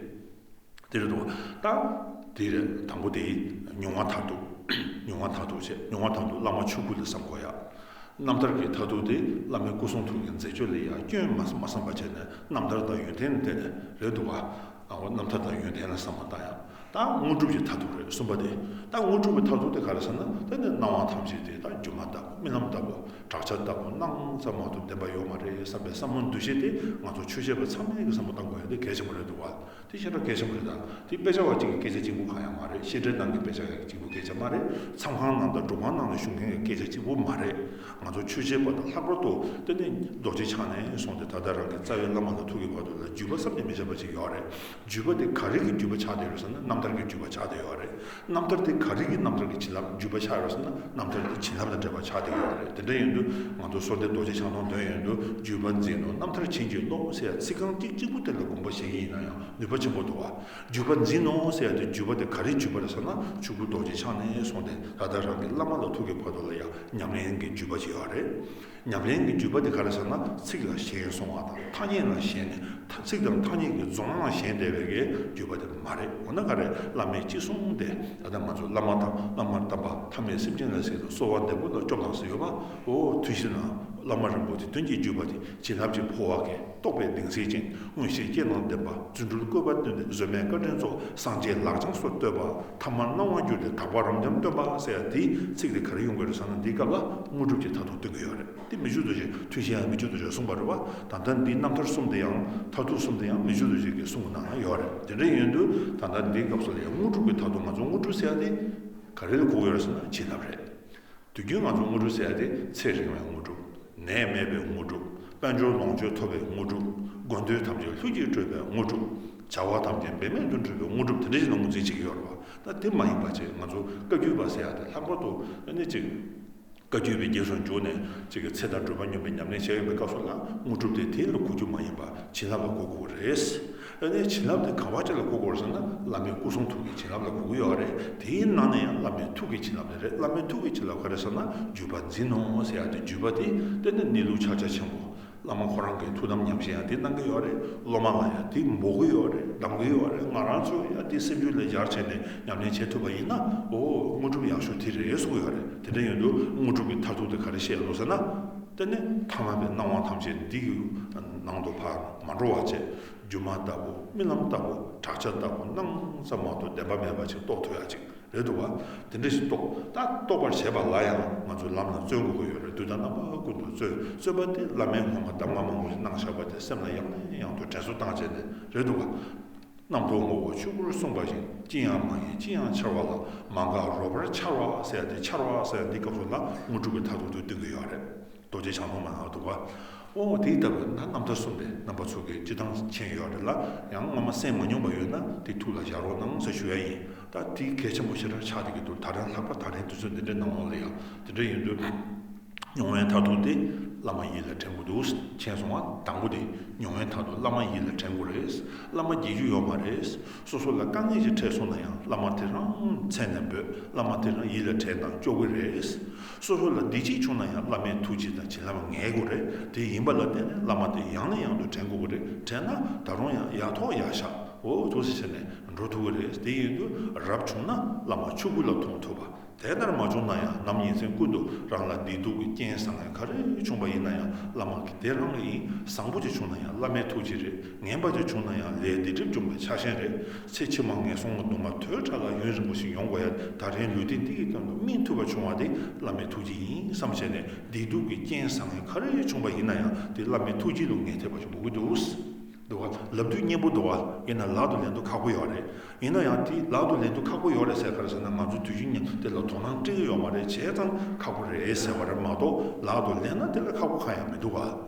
དེ་རེད་འདུག་ད་དེ་རེད། དང་པོ་དེ་མྱོང་བ་མཐར་ཐུག་མྱོང་བ་མཐར་ཐུག་བྱས། མྱོང་བ་མཐར་ཐུག་བླ་མ་ཆོས་སྐུ་ལ་བསམ་དགོས་ཡ། རྣམ་ཐར་གྱི་མཐར་ཐུག་དེ་བླ་མའི་སྐུ་གསུང་ཐུགས་ཀྱི་མཛད་སྤྱོད་ལ་ཡང་སྐྱོན་མ་མ་བསམ་པ་བྱས་ནས་རྣམ་ཐར་དང་ཡོན་ཏན་ལ་བརྟེན་ནས་རེད་འདུག་བ། ཨ་འོ་རྣམ་ཐར་དང་ཡོན་ཏན་ལ་བསམ་པ་བཏང་ཡ། ད་དངོས་གྲུབ་ཀྱི་མཐར་ཐུག་རེད། གསུམ་པ་དེ། ད་དངོས་གྲུབ་ཀྱི་མཐར་ཐུག་དེ་ག་རེ་ཟེར་ན། དེ་ནི་སྣང་བ་ཐམས་ཅད་དེ་ད་སྒྱུ་མ་ལྟ་བུ། རྨི་ལམ་ལྟ་བུ། བྲག་ཆ་ལྟ་བུ་སྣང་ཙམ་མ་གཏོགས་བདེན་པ་ཡོད་མ་རེད་བསམ་པའི་བསམ་བློ་འདུ་ཤེས་དེ་ང་ཚོ་ཆོས་བྱེད་པ་ཚང་མས་ཀྱི་བསམ་བློ་བཏང་དགོས་ཡ་དེ་གལ་ཆེན་པོ་རེད་འདུག་བ། དེ་ཤིན་ཏུ་གལ་ཆེན་པོ་རེད། ད་དེ་དཔེ་ཆ་བ་གཅིག་གི་སྐད་ཆ་གཅིག་པུ་གང་ཡང་མ་རེད། བཤད་གྲྭའི་ནང་གི་དཔེ་ཆ་གཅིག་པུ་སྐད་ཆ་མ་རེད། མཚམས་ཁང་ནང་དང་སྒྲུབ་ཁང་ནང་ལ་བཞུགས་མཁན་གྱི་སྐད་ཆ་གཅིག་པུ་མ་རེད། ང་ཚོ་ཆོས་བྱེད་པ་དང་ལྷག་པར་དུ་དེ་ནི་རྡོ་རྗེ་འཆང་ནས་བཟུང་སྟེ་ད་ལྟ་རང་གི་རྩ་བའི་བླ་མ་ལ་ཐུག་གི་བར་དུ་ལ་བརྒྱུད་པ་བསམ་གྱིས་མི་ཁྱབ་པ་ཅིག་ཡོད་རེད། བརྒྱུད་པ་དེ་ག་རེ་གི་བརྒྱུད་པ་ཆགས་བསྡད་ཡོད་ཟེར་ན་རྣམ་ཐར་གྱི་བརྒྱུད་པ་ཆགས་བསྡད་ཡོད་རེད། རྣམ་ཐར་དེ་ག་རེ་གི་རྣམ་ཐར་གྱི་བྱིན་རླབས་བརྒྱུད་པ་ཆགས་ཡོད་ཟེར་ན་རྣམ་ཐར་དེ་བྱིན་རླབས་དང་འབྲེལ་བ་ཆགས་བསྡད་ཡོད་རེད། དེ་འདྲ་ཡིན་དུས་ང་ཚོ་བསོད་བདེ་རྡོ་རྗེ་འཆང་ཐོང་འདོན་ཡོང་དུས་བརྒྱུད་པ་འཛིན་ནོ་རྣམ་ཐར་བྱིན་གྱིས་རློབས་ཟེར་ཡ་ཚིག་རྐང་གཅིག་གཅིག་པུ་དེ་ལ་དགོངས་པ་བཞེས་ཀྱི་ཡིན་ན་ཡང་ནུས་པ་ཆེན་པོ་འདུག་བ། བརྒྱུད་པ་འཛིན་ནོ་ཟེར་ཡ་དེ་བརྒྱུད་པ་དེ་ག་རེ་བརྒྱུད་པ་རེད་ཟེར་ན་ཆོས་སྐུ་རྡོ་རྗེ་འཆང་ནས་བཟུང་སྟེ་ད་ལྟ་རང་གི་བླ་མ་ལ་ཐུག་གི་བར་དུ་ལ་ཡང་ཉམས་ལེན་གྱི་བརྒྱུད་པ་ཅིག་ཡོད་རེད། ཉམས་ལེན་གྱི་བརྒྱུད་པ་དེ་ག་རེ་ཟེར་ན་ཚིག་ལ་ཞེན་སོང་བ་དང་ཐ་སྙད་ལ་ཞེན་ནས་ད་ཚིག་དང་ཐ་སྙད་ཀྱི་རྫོང་ལ་ཞེན་བསྡད་པའི་གི་བརྒྱུད་པ་དེ་མ་རེད། འོ་ན་ག་རེ། བླ་མའི་ཅི་གསུང་དེ། ད་ལྟ་ང་ཚོ་བླ་མ་དང་བླ་མར་བལྟམས་པ་ཐ་མལ་སེམས་ཅན་ལ་གཟིགས་དང་གསོལ་བ་འདེབས་པོ་ལ་སྐྱོབ་དང་ཟེར་ཡོད་པ། འོ་དུས་ཕྱིས་ན་བླ་མ་རིན་པོ་ཆེ་དོན་གྱི་བརྒྱུད་པ་དེ་བྱིན་རླབས་ཀྱི་འཕོ་བ་གི་རྟོགས་པའི་གདིང་ཚད་ཅན། མངོན་ཤེས་རྐྱེན་དང་ལྡན་པ། རྫུ་འཕྲུལ་བཀོད་པ་སྟོན་ཏེ། བཟོད་མེད་བཀའ་དྲིན་ཚོགས། སངས་རྒྱས་ལག་བཅངས་སུ་བསྟོད་པ། ཐ་མལ་སྣང་བར་གྱུར་ཏེ། དག་པ་རབ་འབྱམས་སྟོན་པ་ཟེར་ཡ་དེའི་ཚིག་དེ་ག་རེ་ཡོང་གི་རེད་ཟེར་ན་འདིའི་སྐབས་ལ་དངོས་གྲུབ་ཀྱི་མཐར་ཐུག་སྟོན་གྱི་ཡོད་རེད། དེ་མི་བསྐྱོད་རྡོ་རྗེ། ཐུན་བཞིའམ་མི་བསྐྱོད་རྡོ་རྗེ་གསུངས་པ་རེད་བ། ད་ལྟ་འདིའི་རྣམ་ཐར་གསུམ་དེ་ཡང་མཐར་ཐུག་གསུམ་དེ་ཡང་མི་བསྐྱོད་རྡོ་རྗེ་གིས་གསུངས་པ་ནང་ལ་ཡོད་རེད། དེ་འདྲ་ཡིན་དུས་ད་ལྟ་འདིའི་སྐབས་སུ་ལ་ཡང་དངོས་གྲུབ་ཀྱི་མཐར་ཐུག་ང་ཚོ་དངོས་གྲུབ་ཟེར་ཡ་དེ་ག་རེ་ལ་གོ་གི་ཡོད་རེད་ཟེར་ན་བྱིན་རླབས་རེད། དུས་རྒྱུན་ང་ཚོ་དངོས་གྲུབ་ཟེར་ཡ་དེ་ཚེ་རིང་བའི་དངོས་གྲུབ། ནད་མེད་པའི་དངོས་གྲུབ། དཔལ་འབྱོར་ལོངས་སྤྱོད་ཐོབ་པའི་དངོས་གྲུབ། དགོས་འདོད་ཐམས་ཅད་ལྷུན་གྱིས་གྲུབ་པའི་དངོས་གྲུབ། བྱ་བ་ཐམས་ཅད་འབད་མེད་དུ་འགྲུབ་པའི་དངོས་གྲུབ་དེ་འདྲ་ཞིག་ལ་ངོས་འཛིན་བྱེད་ཀྱི་ཡོད་རེད་བ། ད་དེ་མ་ཡིན་པ་ཅིག་ང་ཚོ་བཀའ་བརྒྱུད་པ་ཟེར་ཡ་དེ་ལྷག་པར་དུ་ཨ་ནི་ཅིག་བཀའ་བརྒྱུད་པའི་རྗེས་སུ་འཇུག་ནས་ཅིག་གི་ཚེ་དང་སྒྲུབ་པ་སྙོམས་པའི་ཉམས་ལེན་བྱས་ཡོད་པའི་སྐབས་སུ་ལ་དངོས་གྲུབ་དེ་དེ་ལ་གོ་རྒྱུ་མ་ཡིན་པ་བྱིན་རླབས་ལ་གོ་དགོས་རེད། ཨ་ནི་བྱིན་རླབས་དེ་ག་བ་ཅིག་ལ་གོ་དགོས་རེད་ཟེར་ན་བླ་མའི་སྐུ་གསུང་ཐུགས་ཀྱི་བྱིན་རླབས་ལ་གོ་གི་ཡོད་རེད། དེའི་ནང་ནས་ཡང་བླ་མའི་ཐུགས་ཀྱི་བྱིན་རླབས་དེ་རེད། བླ་མའི་ཐུགས་ཀྱི་བྱིན་རླབས་ག་རེ་ཟེར་ན་བརྒྱུད་པ་འཛིན་ནོ་ཟེར་ཡ་དེ་བརྒྱུད་པ་དེ་དེ་ནི་གནས་ལུགས་ཕྱག་རྒྱ་ཆེན་པོ། བླ་མ་ཁོ་རང་གིས་ཐུགས་དམ་ཉམས་བཞེས་ཡང་དེ་གནང་གི་ཡོད་རེད། སློབ་མ་ལ་ཡང་དེ་འབོག་གི་ཡོད་རེད། གདམ་གི་ཡོད་རེད། ང་རང་ཚོས་ཡང་དེ་སེམས་རྒྱུད་ལ་སྦྱར་བྱས་ནས་ཉམས་ལེན་བྱེད་ཐུབ་པ་ཡིན་ན་ཨོ་དངོས་གྲུབ་ཡག་ཤོས་དེ་རེད་གསུངས་ཡོད་རེད། དེ་འདྲ་ཡིན་དུས་དངོས་གྲུབ་ཀྱི་མཐར་ཐུག་དེ་ག་རེ་བཤད་ཡོད་ཟེར་ན། དེ་ནི་ཐ་མལ་པའི་སྣང་བ་ཐམས་ཅད་འདི་ཡི་ནང་དུ་ཕར་མ་འགྲོ་བ་བྱས། སྒྱུ་མ་ལྟ་བུ་རྨི་ལམ་ལྟ་བུ་བྲག་ཆ་ལྟ་བུ་སྣང་ཙམ་མ་གཏོགས་བདེན་པ་མེད་པ་ཅིག་རྟོགས་ཐུབ་ཡ་ཅིག་རེད་འདུག་བ། དེ་འདྲ་ཞིག་རྟོགས། ད་རྟོགས་པར་བྱེད་པ་ལ་ཡང་ང་ཚོས་ལམ་ལ་བརྩོན་དགོས་ཀྱི་ཡོད་རེད། དུས་དང་རྣམ་པ་ཀུན་ཏུ་བརྩོན། བརྩོན་པ་དེ་བླ་མའི་སྔོན་མ་གདམས་ངག་མང་པོ་ཞིག་གནང་བཞག་པ་དེ་སེམས་ལ་ཡང་ནས་ཡང་དུ་དྲན་གསོ་བཏང་བྱས་ནས་རེད་འདུག་བ། རྣམ་རྟོག་ངོ་བོ་ཆོས་སྐུར་གསུངས་པ་བཞིན། ཅི་ཡང་མ་ཡིན་ཅི་ཡང་འཆར་བ་ལ། མ་འགགས་རོལ་པར་འཆར་བ་ཟེར་ཡ་དེ་འཆར་བ་ཟེར་ཡ་འདི་སྐབས་སུ་ལ་དངོས་གྲུབ་ཀྱི་མཐར་ཐུག་ཏུ་སྟོན་གྱི་ཡོད་རེད། རྡོ་རྗེ་འཆང་ཐོང་མ་ནང་འདུག་བ། ཨོ་དེའི་ལྟ་བུ་ན་རྣམ་ཐར་གསུམ་པའི་རྣམ་པ་ཚོ་གི་སྤྱི་བཏང་མཁྱེན་ཡོད་རེད་ལ། ཡང་སྔོན་མ་གསན་མ་མྱོང་པ་ཡོད་ན་དེ་ཐུགས་ལ་བཞག་རོགས་གནང་ཟེར་ཞུ་ཡ་ཡིན། ད་དེ་གལ་ཆེན་པོ་ཞེ་དྲག་ཆགས་བསྡད་ཀྱི་འདུག་ད་རིང་ལྷག་པར་ད་རིང་དུས་ཚོད་འདི་འདྲའི་ནང་ལོགས་ལ་ཡང་དེ་འདྲ་ཡིན་དུས། མྱོང་བའི་མཐར་ཐུག་དེ་བླ་མ་ཡིད་ལ་དྲན་དགོས་འདུག་མཁྱེན་སོང་བ། དང་པོ་དེ་མྱོང་བའི་མཐར་ཐུག་བླ་མ་ཡིད་ལ་དྲན་དགོས་རེད། བླ་མ་བརྗེད་རྒྱུ་ཡོད་མ་རེད། སོ་སོ་ལ་དཀའ་ངལ་ཞིག་འཕྲད་སོང་ན་ཡང་བླ་མ་དེ་རང་མཚན་ནས་འབོད། བླ་མ་དེ་རང་ཡིད་ལ་དྲན་དང་སྐྱོབ་ཀྱི་རེད། སོ་སོ་ལ་བདེ་སྐྱིད་བྱུང་ན་ཡང་བླ་མའི་ཐུགས་རྗེ་དང་བྱིན་རླབས་ངེས་དགོས་རེད། དེ་ཡིན་པ་ལ་བརྟེན་ནས་བླ་མ་དེ་ཡང་ནས་ཡང་དུ་དྲན་དགོས་ཀྱི་རེད། དྲན་ན་ད་རུང་ཡང་ཡག་ཐོག་ཡག་ཤག་འོ་ཐུགས་སུ་ཆེ་ནས་འགྲོ་ཐུབ་ཀྱི་རེད། དེ་ཡིན་དུས་རབ་བྱུང་ན་བླ་མ་ཆོས་སྐུ་ལ་མཐོང་ཐུབ་པ། དེ་ལྟར་མ་བྱུང་ན་ཡང་ནམ་ཉིན་མཚན་ཀུན་ཏུ་རང་ལ་བདེ་སྡུག་གི་རྐྱེན་བཟང་ངན་ག་རེ་བྱུང་བ་ཡིན་ན་ཡང་བླ་མ་གིས་དེ་རང་ལ་ཡིན། བཟང་པོ་ཅིག་བྱུང་ན་ཡང་བླ་མའི་ཐུགས་རྗེ་རེད། ངན་པ་ཅིག་བྱུང་ན་ཡང་ལས་སྡིག་སྒྲིབ་བྱུང་བའི་ཆ་ཤས་རེད། ཚེ་ཕྱི་མ་ངན་སོང་གི་སྡུག་བསྔལ་དོས་དྲག་ལ་ཡུན་རིང་པོ་ཞིག་མྱོང་དགོས་ཡ། ད་རིང་ལུས་རྟེན་འདི་ཡི་སྟེང་དུ་སྨིན་ཐུབ་པ་བྱུང་བ་དེ་བླ་མའི་ཐུགས་རྗེ་ཡིན་བསམ་བྱས་ནས་བདེ་སྡུག་གི་རྐྱེན་བཟང་ངན་ག་རེ་བྱུང་བ་ཡིན་ན་ཡང་དེ་བླ་མའི་ཐུགས་རྗེ་ལ་ངེས་ཐེབས་པ་ཞིག་དགོས་ཀྱི་འདུག་འདུག་ག་ལབ་དུས་སྙན་པོ་འདུག་ག་ཡིན་ན་ལག་ཏུ་ལེན་དུ་ཁག་པོ་ཡོད་རེད། ཡིན་ན་ཡང་དེ་ལག་ཏུ་ལེན་དུ་ཁག་པོ་ཡོད་རེད་ཟེར་ག་རེ་ཟེར་ན། ང་ཚོ་དུས་རྒྱུན་ནས་དེ་ལ་དོ་སྣང་སྤྲད་ཀྱི་ཡོད་མ་རེད། བྱས་ཙང་ཁག་པོ་རེད་ཟེར་བ་རེད་མ་གཏོགས་ལག་ཏུ་ལེན་ན་དེ་ལ་ཁག་པོ་གང་ཡང་མི་འདུག་ག་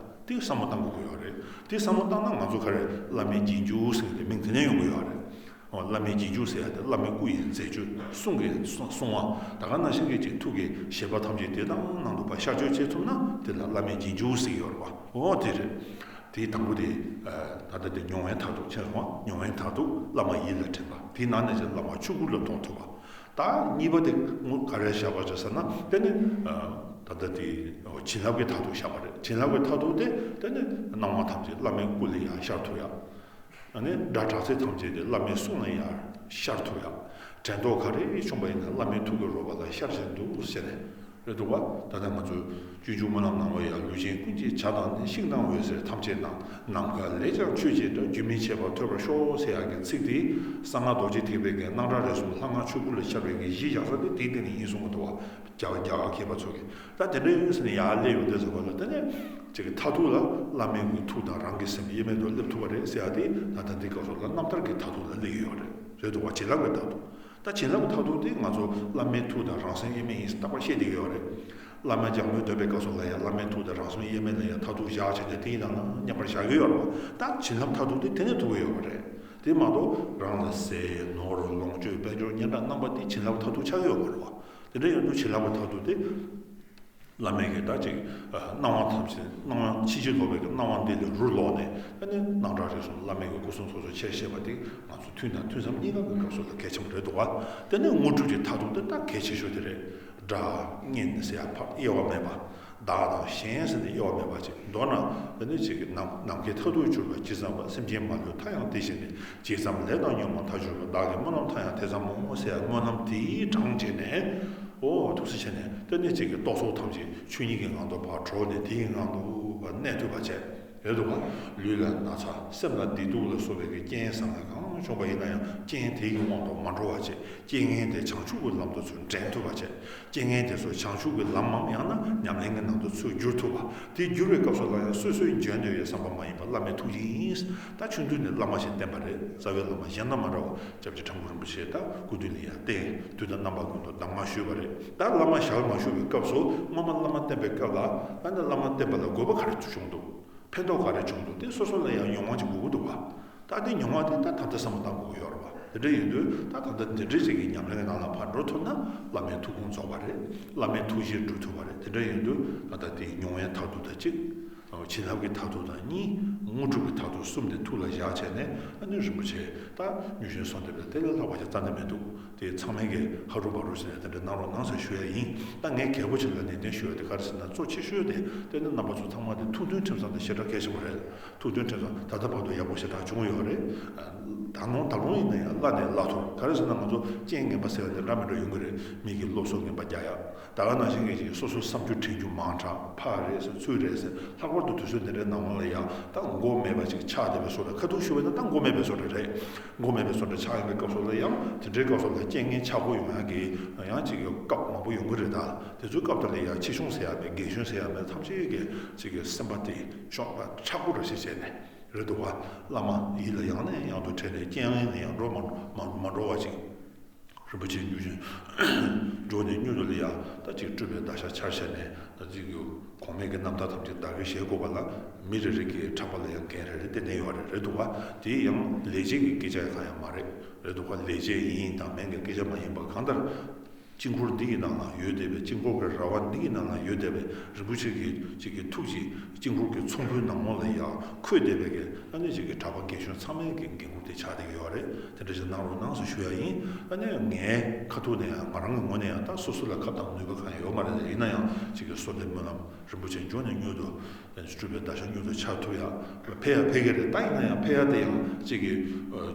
དེ་བསམ་བློ་བཏང་དགོས་ཀྱི་ཡོད་རེད། དེ་བསམ་བློ་བཏང་ན་ང་ཚོ་ག་རེ་བླ་མའི་རྗེས་འཇུག་ཟེར་གྱི་མིང་དེ་ནས་ཡོང་གི་ཡོད་རེད། འོ། བླ་མའི་རྗེས་འཇུག་ཟེར་ཡ་དེ་བླ་མའི་སྐུ་ཡི་མཛད་སྤྱོད་གསུང་གི་གསུང་བ་ད་ག་ནང་བཞིན་གྱི་ཅིག་ཐུགས་ཀྱི་བཞེད་པ་ཐམས་ཅད་དེ་དང་ནང་དུ་ཕར་ཤར་བསྐྱོད་བྱེད་ཐུབ་ན་དེ་ལ་བླ་མའི་རྗེས་འཇུག་ཟེར་གྱི་ཡོད་རེད་བ། འོ་དེ་རེད། དེའི་དང་པོ་དེ། ད་ལྟ་དེ་མྱོང་བའི་མཐར་ཐུག་ཕྱིན་སོང་བ། མྱོང་བའི་མཐར་ཐུག་བླ་མ་ཡིད་ལ་དྲན་པ། དེའི་ནང་ནས་ཀྱང་བླ་མ་ཆོས་སྐུ་ལ་མཐོང་ཐུབ་པ། ད་གཉིས་པ་དེ་ངོ་ག་རེ་བཞག་པ་རེད་ཟེར་ན། དེ་ནི་ད་ལྟ་དེ་བྱིན་རླབས་ཀྱི་མཐར་ཐུག་བཞག་པ་རེད། བྱིན་རླབས་ཀྱི་མཐར་ཐུག་དེ་དེ་ནི་སྣང་བ་ཐམས་ཅད་བླ་མའི་སྐུ་ལ་ཡང་ཤར་ཐུབ་ཡ། ཨ་ནི་སྒྲ་གྲགས་ཚད་ཐམས་ཅད་དེ་བླ་མའི་གསུང་ལ་ཡང་ཤར་ཐུབ་ཡ། དྲན་རྟོག་ག་རེ་བྱུང་བ་ཡིན་ན་བླ་མའི་ཐུགས་ཀྱི་རོལ་པ་ལ་ཤར་བཞིན་འདུག་ཟེར་ནས། རེད་འདུག་བ། ད་ལྟ་ང་ཚོས་སྤྱོད་འཇུག་སྨོན་ལམ་ནང་ལ་ཡང་། ལུས་ཅན་ཀུན་གྱི་བྱ་དང་ནི། ཤིང་དང་འོད་ཟེར་ཐམས་ཅད་རྣམས། ནམ་མཁའ་ལས་ཀྱང་ཆོས་ཀྱི་སྒྲ། རྒྱུན་མི་འཆད་པར་ཐོས་པར་ཤོག་ཟེར་ཡག་གི་ཚིག་དེ་གསང་སྔགས་རྡོ་རྗེ་ཐེག་པའི་གི་སྣང་གྲགས་རིག་གསུམ་ལྷ་སྔགས་ཆོས་སྐུ་ལ་ཤར་བའི་གི་གཞི་བཞག་ས་དེ་དེའི་སྟེང་ནས་ཡིན་གསུང་གི་འདུག་བ། རྒྱ་རྒྱ་གར་མཁས་པ་ཚོ་གིས། ད་དེ་འདྲ་ཡིན་ཟེར་ནས་ཡར་སླེབས་ཡོང་དུས་ཙམ་པ་ལ། དེ་ནས་ཅིག་གི་མཐར་ཐུག་ལ་བླ་མའི་གི་ཐུགས་དང་རང་གི་སེམས་དབྱེར་མེད་དུ་སླེབས་ཐུབ་པ་རེད་ཟེར་ཡག་དེ་ད་ལྟ་འདི་སྐབས་སུ་ལ་རྣམ་ཐར་གྱི་མཐར་ཐུག་ལ་སླེབས་ཡོད་རེད། རེད་འདུག་བ། བྱིན་རླབས་ཀྱི་མཐར་ཐུག་ད་བྱིན་རླབས་ཀྱི་མཐར་ཐུག་དེ་ང་ཚོ་བླ་མའི་ཐུགས་དང་རང་སེམས་དབྱེར་མེད་ཡིན་ཟེར་རྟག་པར་བཤད་བསྡད་ཀྱི་ཡོད་རེད། བླ་མ་འཇམ་མགོན་སྟོན་པའི་སྐབས་སུ་ལ་ཡང་བླ་མའི་ཐུགས་དང་རང་སེམས་དབྱེར་མེད་ལ་ཡང་མཐར་ཐུག་བཞག་བྱས་ནས་དེའི་ནང་ན་མཉམ་པར་བཞག་གི་ཡོད་རེད་བ། ད་བྱིན་རླབས་མཐར་ཐུག་དེ་དེ་ནས་ཐོབ་ཀྱི་ཡོད་པ་རེད། དེ་མ་གཏོགས་རང་ལ་ཟས་ནོར་ལོངས་སྤྱོད་དཔལ་འབྱོར་སྙན་གྲགས་རྣམ་པ་དེ་བྱིན་རླབས་མཐར་ཐུག་ཆགས་ཀྱི་ཡོད་པ་རེད་བ། དེ་འདྲ་ཡིན་དུས་བྱིན་རླབས་ཀྱི་མཐར་ཐུག་དེ། བླ་མའི་གི་ད་ཅིག་སྣང་བ་ཐམས་ཅད། སྣང་བ་ཕྱིན་ཅི་ལོག་པའི་གི་སྣང་བ་འདི་ལས་རུ་ལོག་ནས། ཨ་ནི་སྣང་གྲགས་རིག་གསུམ་བླ་མའི་གི་སྐུ་གསུང་ཐུགས་སུ་ཆེར་བཤད་པ་འདི་ང་ཚོ་ཐུན་དང་ཐུན་མཚམས་གཉིས་ཀ་གི་སྐབས་སུ་ལ་གལ་ཆེན་པོ་རེད་འདུག་བ། དེ་ནས་དངོས་གྲུབ་ཀྱི་མཐར་ཐུག་འདི་ད་གལ་ཆེ་ཤོས་དེ་རེད། སྒྲ་སྙན་ཟེར་ཡ་ཕར་དབྱེ་བ་མེད་པ། བདག་དང་གཞན་ཟེར་ནས་དབྱེ་བ་མེད་པ་ཅིག། མདོར་ན་དེ་ནི་ཅིག་གི་ནམ་ནམ་མཁའི་མཐར་ཐུག་གྱུར་པ་ཇི་ཙམ་པ། སེམས་ཅན་མ་ལུས་མཐའ་ཡང་དེ་བཞིན་ཏེ། ཇི་ཙམ་ལས་དང་ཉོན་མོངས་མཐར་གྱུར་པ། བདག་གི་སྨོན་ལམ་མཐའ་ཡང་དེ་ཙམ་མོ་ཟེར་ཡ་སྨོན་ལམ་དེའི་གྲངས་བྱས་ནས། ཨོ། ཐུགས་རྗེ་ཆེ་ནས་དེ་ནས་ཅིག་གི་རྟོག་ཚོགས་ཐམས་ཅད་ཆོས་ཉིད་ཀྱི་ངང་དུ་ཕར་གྲོལ་ནས་དེའི་ངང་དུ་ཕར་གནས་ཐུབ་པ་བྱས། རེད་འདུག་ག་ལུས་ལ་ན་ཚ། སེམས་ལ་བདེ་སྡུག་ལ་སོགས་པའི་གི་རྐྱེན་བཟང་ངན་གང་བྱུང་བ་ཡིན་ན་ཡང་རྐྱེན་དེའི་དབང་དུ་མ་འགྲོ་བ་བྱས། རྐྱེན་ངན་དེ་བྱང་ཆུབ་ཀྱི་ལམ་དུ་ཚུར་འདྲེན་ཐུབ་པ་བྱས། རྐྱེན་ངན་དེ་ཚོ་བྱང་ཆུབ་ཀྱི་ལམ་མམ་ཡང་ན་ཉམས་ལེན་གྱི་ནང་དུ་ཚུར་བསྒྱུར་ཐུབ་པ། དེ་བསྒྱུར་བའི་སྐབས་སུ་ལ་ཡང་སོ་སོའི་འཇོན་འདོད་ཀྱི་བསམ་པ་མ་ཡིན་པར་བླ་མའི་ཐུགས་རྗེ་ཡིན། ད་ཆུང་དུས་ནས་བླ་མ་ཞིག་བསྟེན་པ་རེད། རྩ་བའི་བླ་མ་གཞན་དང་མ་འདྲ་བ་སྐྱབས་རྗེ་ཁྲ་འགུ་རིན་པོ་ཆེ་ད་སྐུ་མདུན་ལ་ཡང་བསྟེན། དུས་དང་རྣམ་པ་ཀུན་ཏུ་གདམས་ངག་ཞུས་པ་རེད། ད་བླ་མ་ཞལ་མ་བཞུགས་པའི་སྐབས་སུ་སྔོན་མ་བླ་མ་བསྟེན་པའི་སྐབས་ལ། ཨ་ནི་བླ་མ་བསྟེན་པ་ལ་དགོས་པ་ག་རེ་བྱུང་འདུག་ཕན་ཐོགས་ག་རེ་བྱུང་འདུག་དེ་སོ་སོ་ལ་ཡང་མྱོང་བ་ཅིག་དགོས་ཀྱི་འདུག་བ། ད་དེ་མྱོང་བ་དེ་ད་ད་ལྟ་བསམ་བློ་བཏང་དགོས་ཀྱི་ཡོད་རེད་བ། དེ་འདྲ་ཡིན་དུས་ད་ད་ལྟ་འདི་འདྲའི་ཅིག་གི་ཉམས་ལེན་གྱི་ནང་ལ་ཕར་འགྲོ་ཐུབ་ན་བླ་མའི་ཐུགས་དགོངས་རྫོགས་པ་རེད། བླ་མའི་ཐུགས་བཞེད་འགྲུབ་ཐུབ་པ་རེད། དེ་འདྲ་ཡིན་དུས་ད་ལྟ་དེའི་མྱོང་བའི་མཐར་ཐུག་ད་ཅིག་བྱིན་རླབས་ཀྱི་མཐར་ཐུག་དང་གཉིས། དངོས་གྲུབ་ཀྱི་མཐར་ཐུག་གསུམ་དེ་ཐུགས་ལ་བཞག་བྱས་ནས། ཨ་ནི་རིན་པོ་ཆེ་ད་མྱུར་ཞིང་སོང་སྟེ་བས་དེ་ལས་ལྷག་པ་ཞིག་རྩ་ནས་མི་འདུག་དེ་ཚང་མས་ཀྱི་ཧ་རུ་བ་རུ་ཟེར་ནས་དེ་འདྲ་གནང་རོགས་གནང་ཟེར་ཞུ་ཡ་ཡིན། ད་ངས་གལ་པོ་ཆེ་ལ་ནན་ཏན་ཞུ་ཡ་དེ་ག་རེ་ཟེར་ན། གཙོ་ཆེ་ཤོས་དེ་དེ་ནི་རྣམ་པ་ཚོ་ཚང་མ་དེ་ཐུགས་མཐུན་ཁྲིམས་གཙང་དེ་ཞེ་དྲག་གལ་ཆེན་པོ་རེད། ཐུགས་མཐུན་ཁྲིམས་གཙང་ད་ལྟ་བར་དུ་ཡག་པོ་ཞེ་དྲག་བྱུང་ཡོད་རེད། ད་ནང་ད་རུང་ཡིན་ན་ཡང་བླ་ནས་བླ་མཐོར། ག་རེ་ཟེར་ན་ང་ཚོ་རྐྱེན་ངན་པ་ཟེར་བ་དེ་འདྲ་མི་འདྲ་ཡོང་གི་རེད། མི་གི་སློབ་གསོ་ངན་པ་རྒྱག་ཡ། ད་ག་ནང་བཞིན་གྱི་སོ་སོའི་བསམ་རྒྱུ་དྲན་རྒྱུ་མང་དྲགས། ཕར་རེད་ཟེར་ཚུར་རེད་ཟེར། ལྷག་པར་དུ་དུས་ཚོད་འདི་འདྲའི་ནང་ལ་ཡང་ད་མགོ་མེད་པ་ཅིག་ཆགས་བསྡད་པའི་བཟོ་འདྲ། ཁ་ཐུག་ཞུ་བ་ཡིན་ན་ད་མགོ་མེད་པའི་བཟོ་འདྲ་རེད། མགོ་མེད་པའི་བཟོ་འདྲ་ཆགས་ཡོང་བའི་སྐབས་སུ་ལ་ཡང་དེ་འདྲའི་སྐབས་སུ་ལ་རྐྱེན་ངན་ཆག་སྒོ་ཡོང་ཡག་གི་ཡང་ཅིག་གི་སྐབས་མང་པོ་ཡོང་གི་རེད། ད་དེ་ཚོའི་སྐབས་དེ་ལ་ཡང་ཆེ་ཆུང་ཟེར་ཡག་མེད། རྒན་གཞོན་ཟེར་ཡག་མེད། ཐམས་ཅད་ཀྱི་ཅིག་གི་སེམས་པ་དེ་ཤོག་ཁྲག་པོ་ར་ཞིག་བྱས་ནས། རེད་འདུག་བ། བླ་མ་ཡིད་ལ་ཡང་ནས་ཡང་དུ་དྲན་ནས། རྐྱེན་ངན་ལ་ཡང་འགྲོ་མ་མ་མ་འགྲོ་བ་ཅིག་རིན་པོ་ཆེ་མྱུར་ཞིང་འགྲོ་ནས་མྱུར་དུ་ལ་ཡ། ད་ཅིག་སྤྲུལ་པའི་བརྡ་ཤ་འཕྱར་བྱས་ནས། ད་ཅིག་གོང་མའི་གི་རྣམ་ཐར་ཐམས་ཅད་བདག་གིས་བཞེས་དགོས་པ་ལ། མི་རེ་རེ་གི་ཕྲག་པ་ལ་ཡང་འགན་རེ་རེ་བསྟན་ནས་ཡོད་རེད། རེད་འདུག་བ། དེ་ཡང་ལས་བྱེད་ཀྱི་སྐད་ཆ་ཡང་གང་ཡང་མ་རེད། རེད་འདུག་བ། ལས་བྱེད་ཡིན་དང་མིན་གྱི་སྐད་ཆ་མ་ཡིན་པ། གང་ལྟར། དཀྱིལ་འཁོར་འདི་ཡི་ནང་ན་ཡོད་བསྡད་པའི། དཀྱིལ་འཁོར་གྱི་ར་བ་འདི་ཡི་ནང་ན་ཡོད་བསྡད་པའི་རིན་པོ་ཆེ་གི་ཅིག་གི་ཐུགས་ཀྱི་དཀྱིལ་འཁོར་གྱི་ཚོམ་བུའི་ནང་ལོགས་ལ་ཡང་འཁོད་བསྡད་པའི་གི། ཨ་ནི་ཅིག་གི་གྲྭ་པ་རྒན་གཞོན་ཚང་མའི་གི་འགན་ཁུར་དེ་ཆགས་བསྡད་ཀྱི་ཡོད་རེད། དེ་འདྲ་ཞིག་གནང་རོགས་གནང་ཟེར་ཞུ་ཡ་ཡིན། ཨ་ནི་ངའི་ཁ་ཐུག་ནས་ཡང་། ང་རང་གི་ངོས་ནས་ཡང་ད་སོ་སོ་ལ་ཁབ་དང་ནུས་པ་གང་ཡང་ཡོད་མ་རེད། ཡིན་ན་ཡང་ཅིག་གི་གསོལ་འདེབས་སྨོན་ལམ། རིན་པོ་ཆེ་མགྱོགས་ནས་མྱུར་དུ་སྤྲུལ་པའི་བརྡ་ཤ་མྱུར་དུ་འཕྱར་ཐུབ་ཡ། ཕེབས་ཡ་ཕེབས་ཀྱི་རེད། ད་ཡིན་ན་ཡང་ཕེབས་ཡ་དེ་ཡང་ཅིག་གི་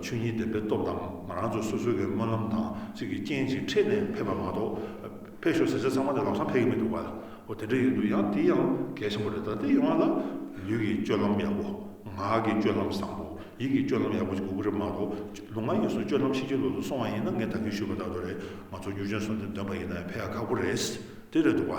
ཆོས་ཉིད་བདེན་པའི་སྟོབས་དང་། ང་རང་ཚོ་སོ་སོའི་གི་སྨོན་ལམ་དང་ཅིག་གི་རྐྱེན་ཅིག་འཕྲད་ནས་ཕེབས་པ་མ་གཏོགས། ཕེབས་ཤོག་ཟེར་ཚེ་ཚང་མ་དེ་ལམ་སང་ཕེབས་ཀྱི་མི་འདུག་ག། འོ་དེ་འདྲ་ཡིན་དུས་ཡང་དེ་ཡང་གལ་ཆེན་པོ་རེད། ད་དེ་ཡོང་བ་ལ་ལུས་ཀྱི་སྤྱོད་ལམ་ཡག་པོ། ངག་གི་སྤྱོད་ལམ་བཟང་པོ། ཡིད་ཀྱི་སྤྱོད་ལམ་ཡག་པོ་ཞིག་དགོས་ཀྱི་རེད་མ་གཏོགས། ལུས་ངག་ཡིད་གསུམ་སྤྱོད་ལམ་ཤེས་ཀྱི་ལོག་ཏུ་སོང་བ་ཡིན་ན། ངས་ད་གིན་ཞུས་པ་ལྟར་དུ་རེད། ང་ཚོ་མྱུར་ཆེན་གསུམ་ལྡན་འདོན་པ་ཡིན་ན་ཡང་ཕེབས་ཡག་ཁག་པོ་རེད། དེ་རེད་འདུག་བ།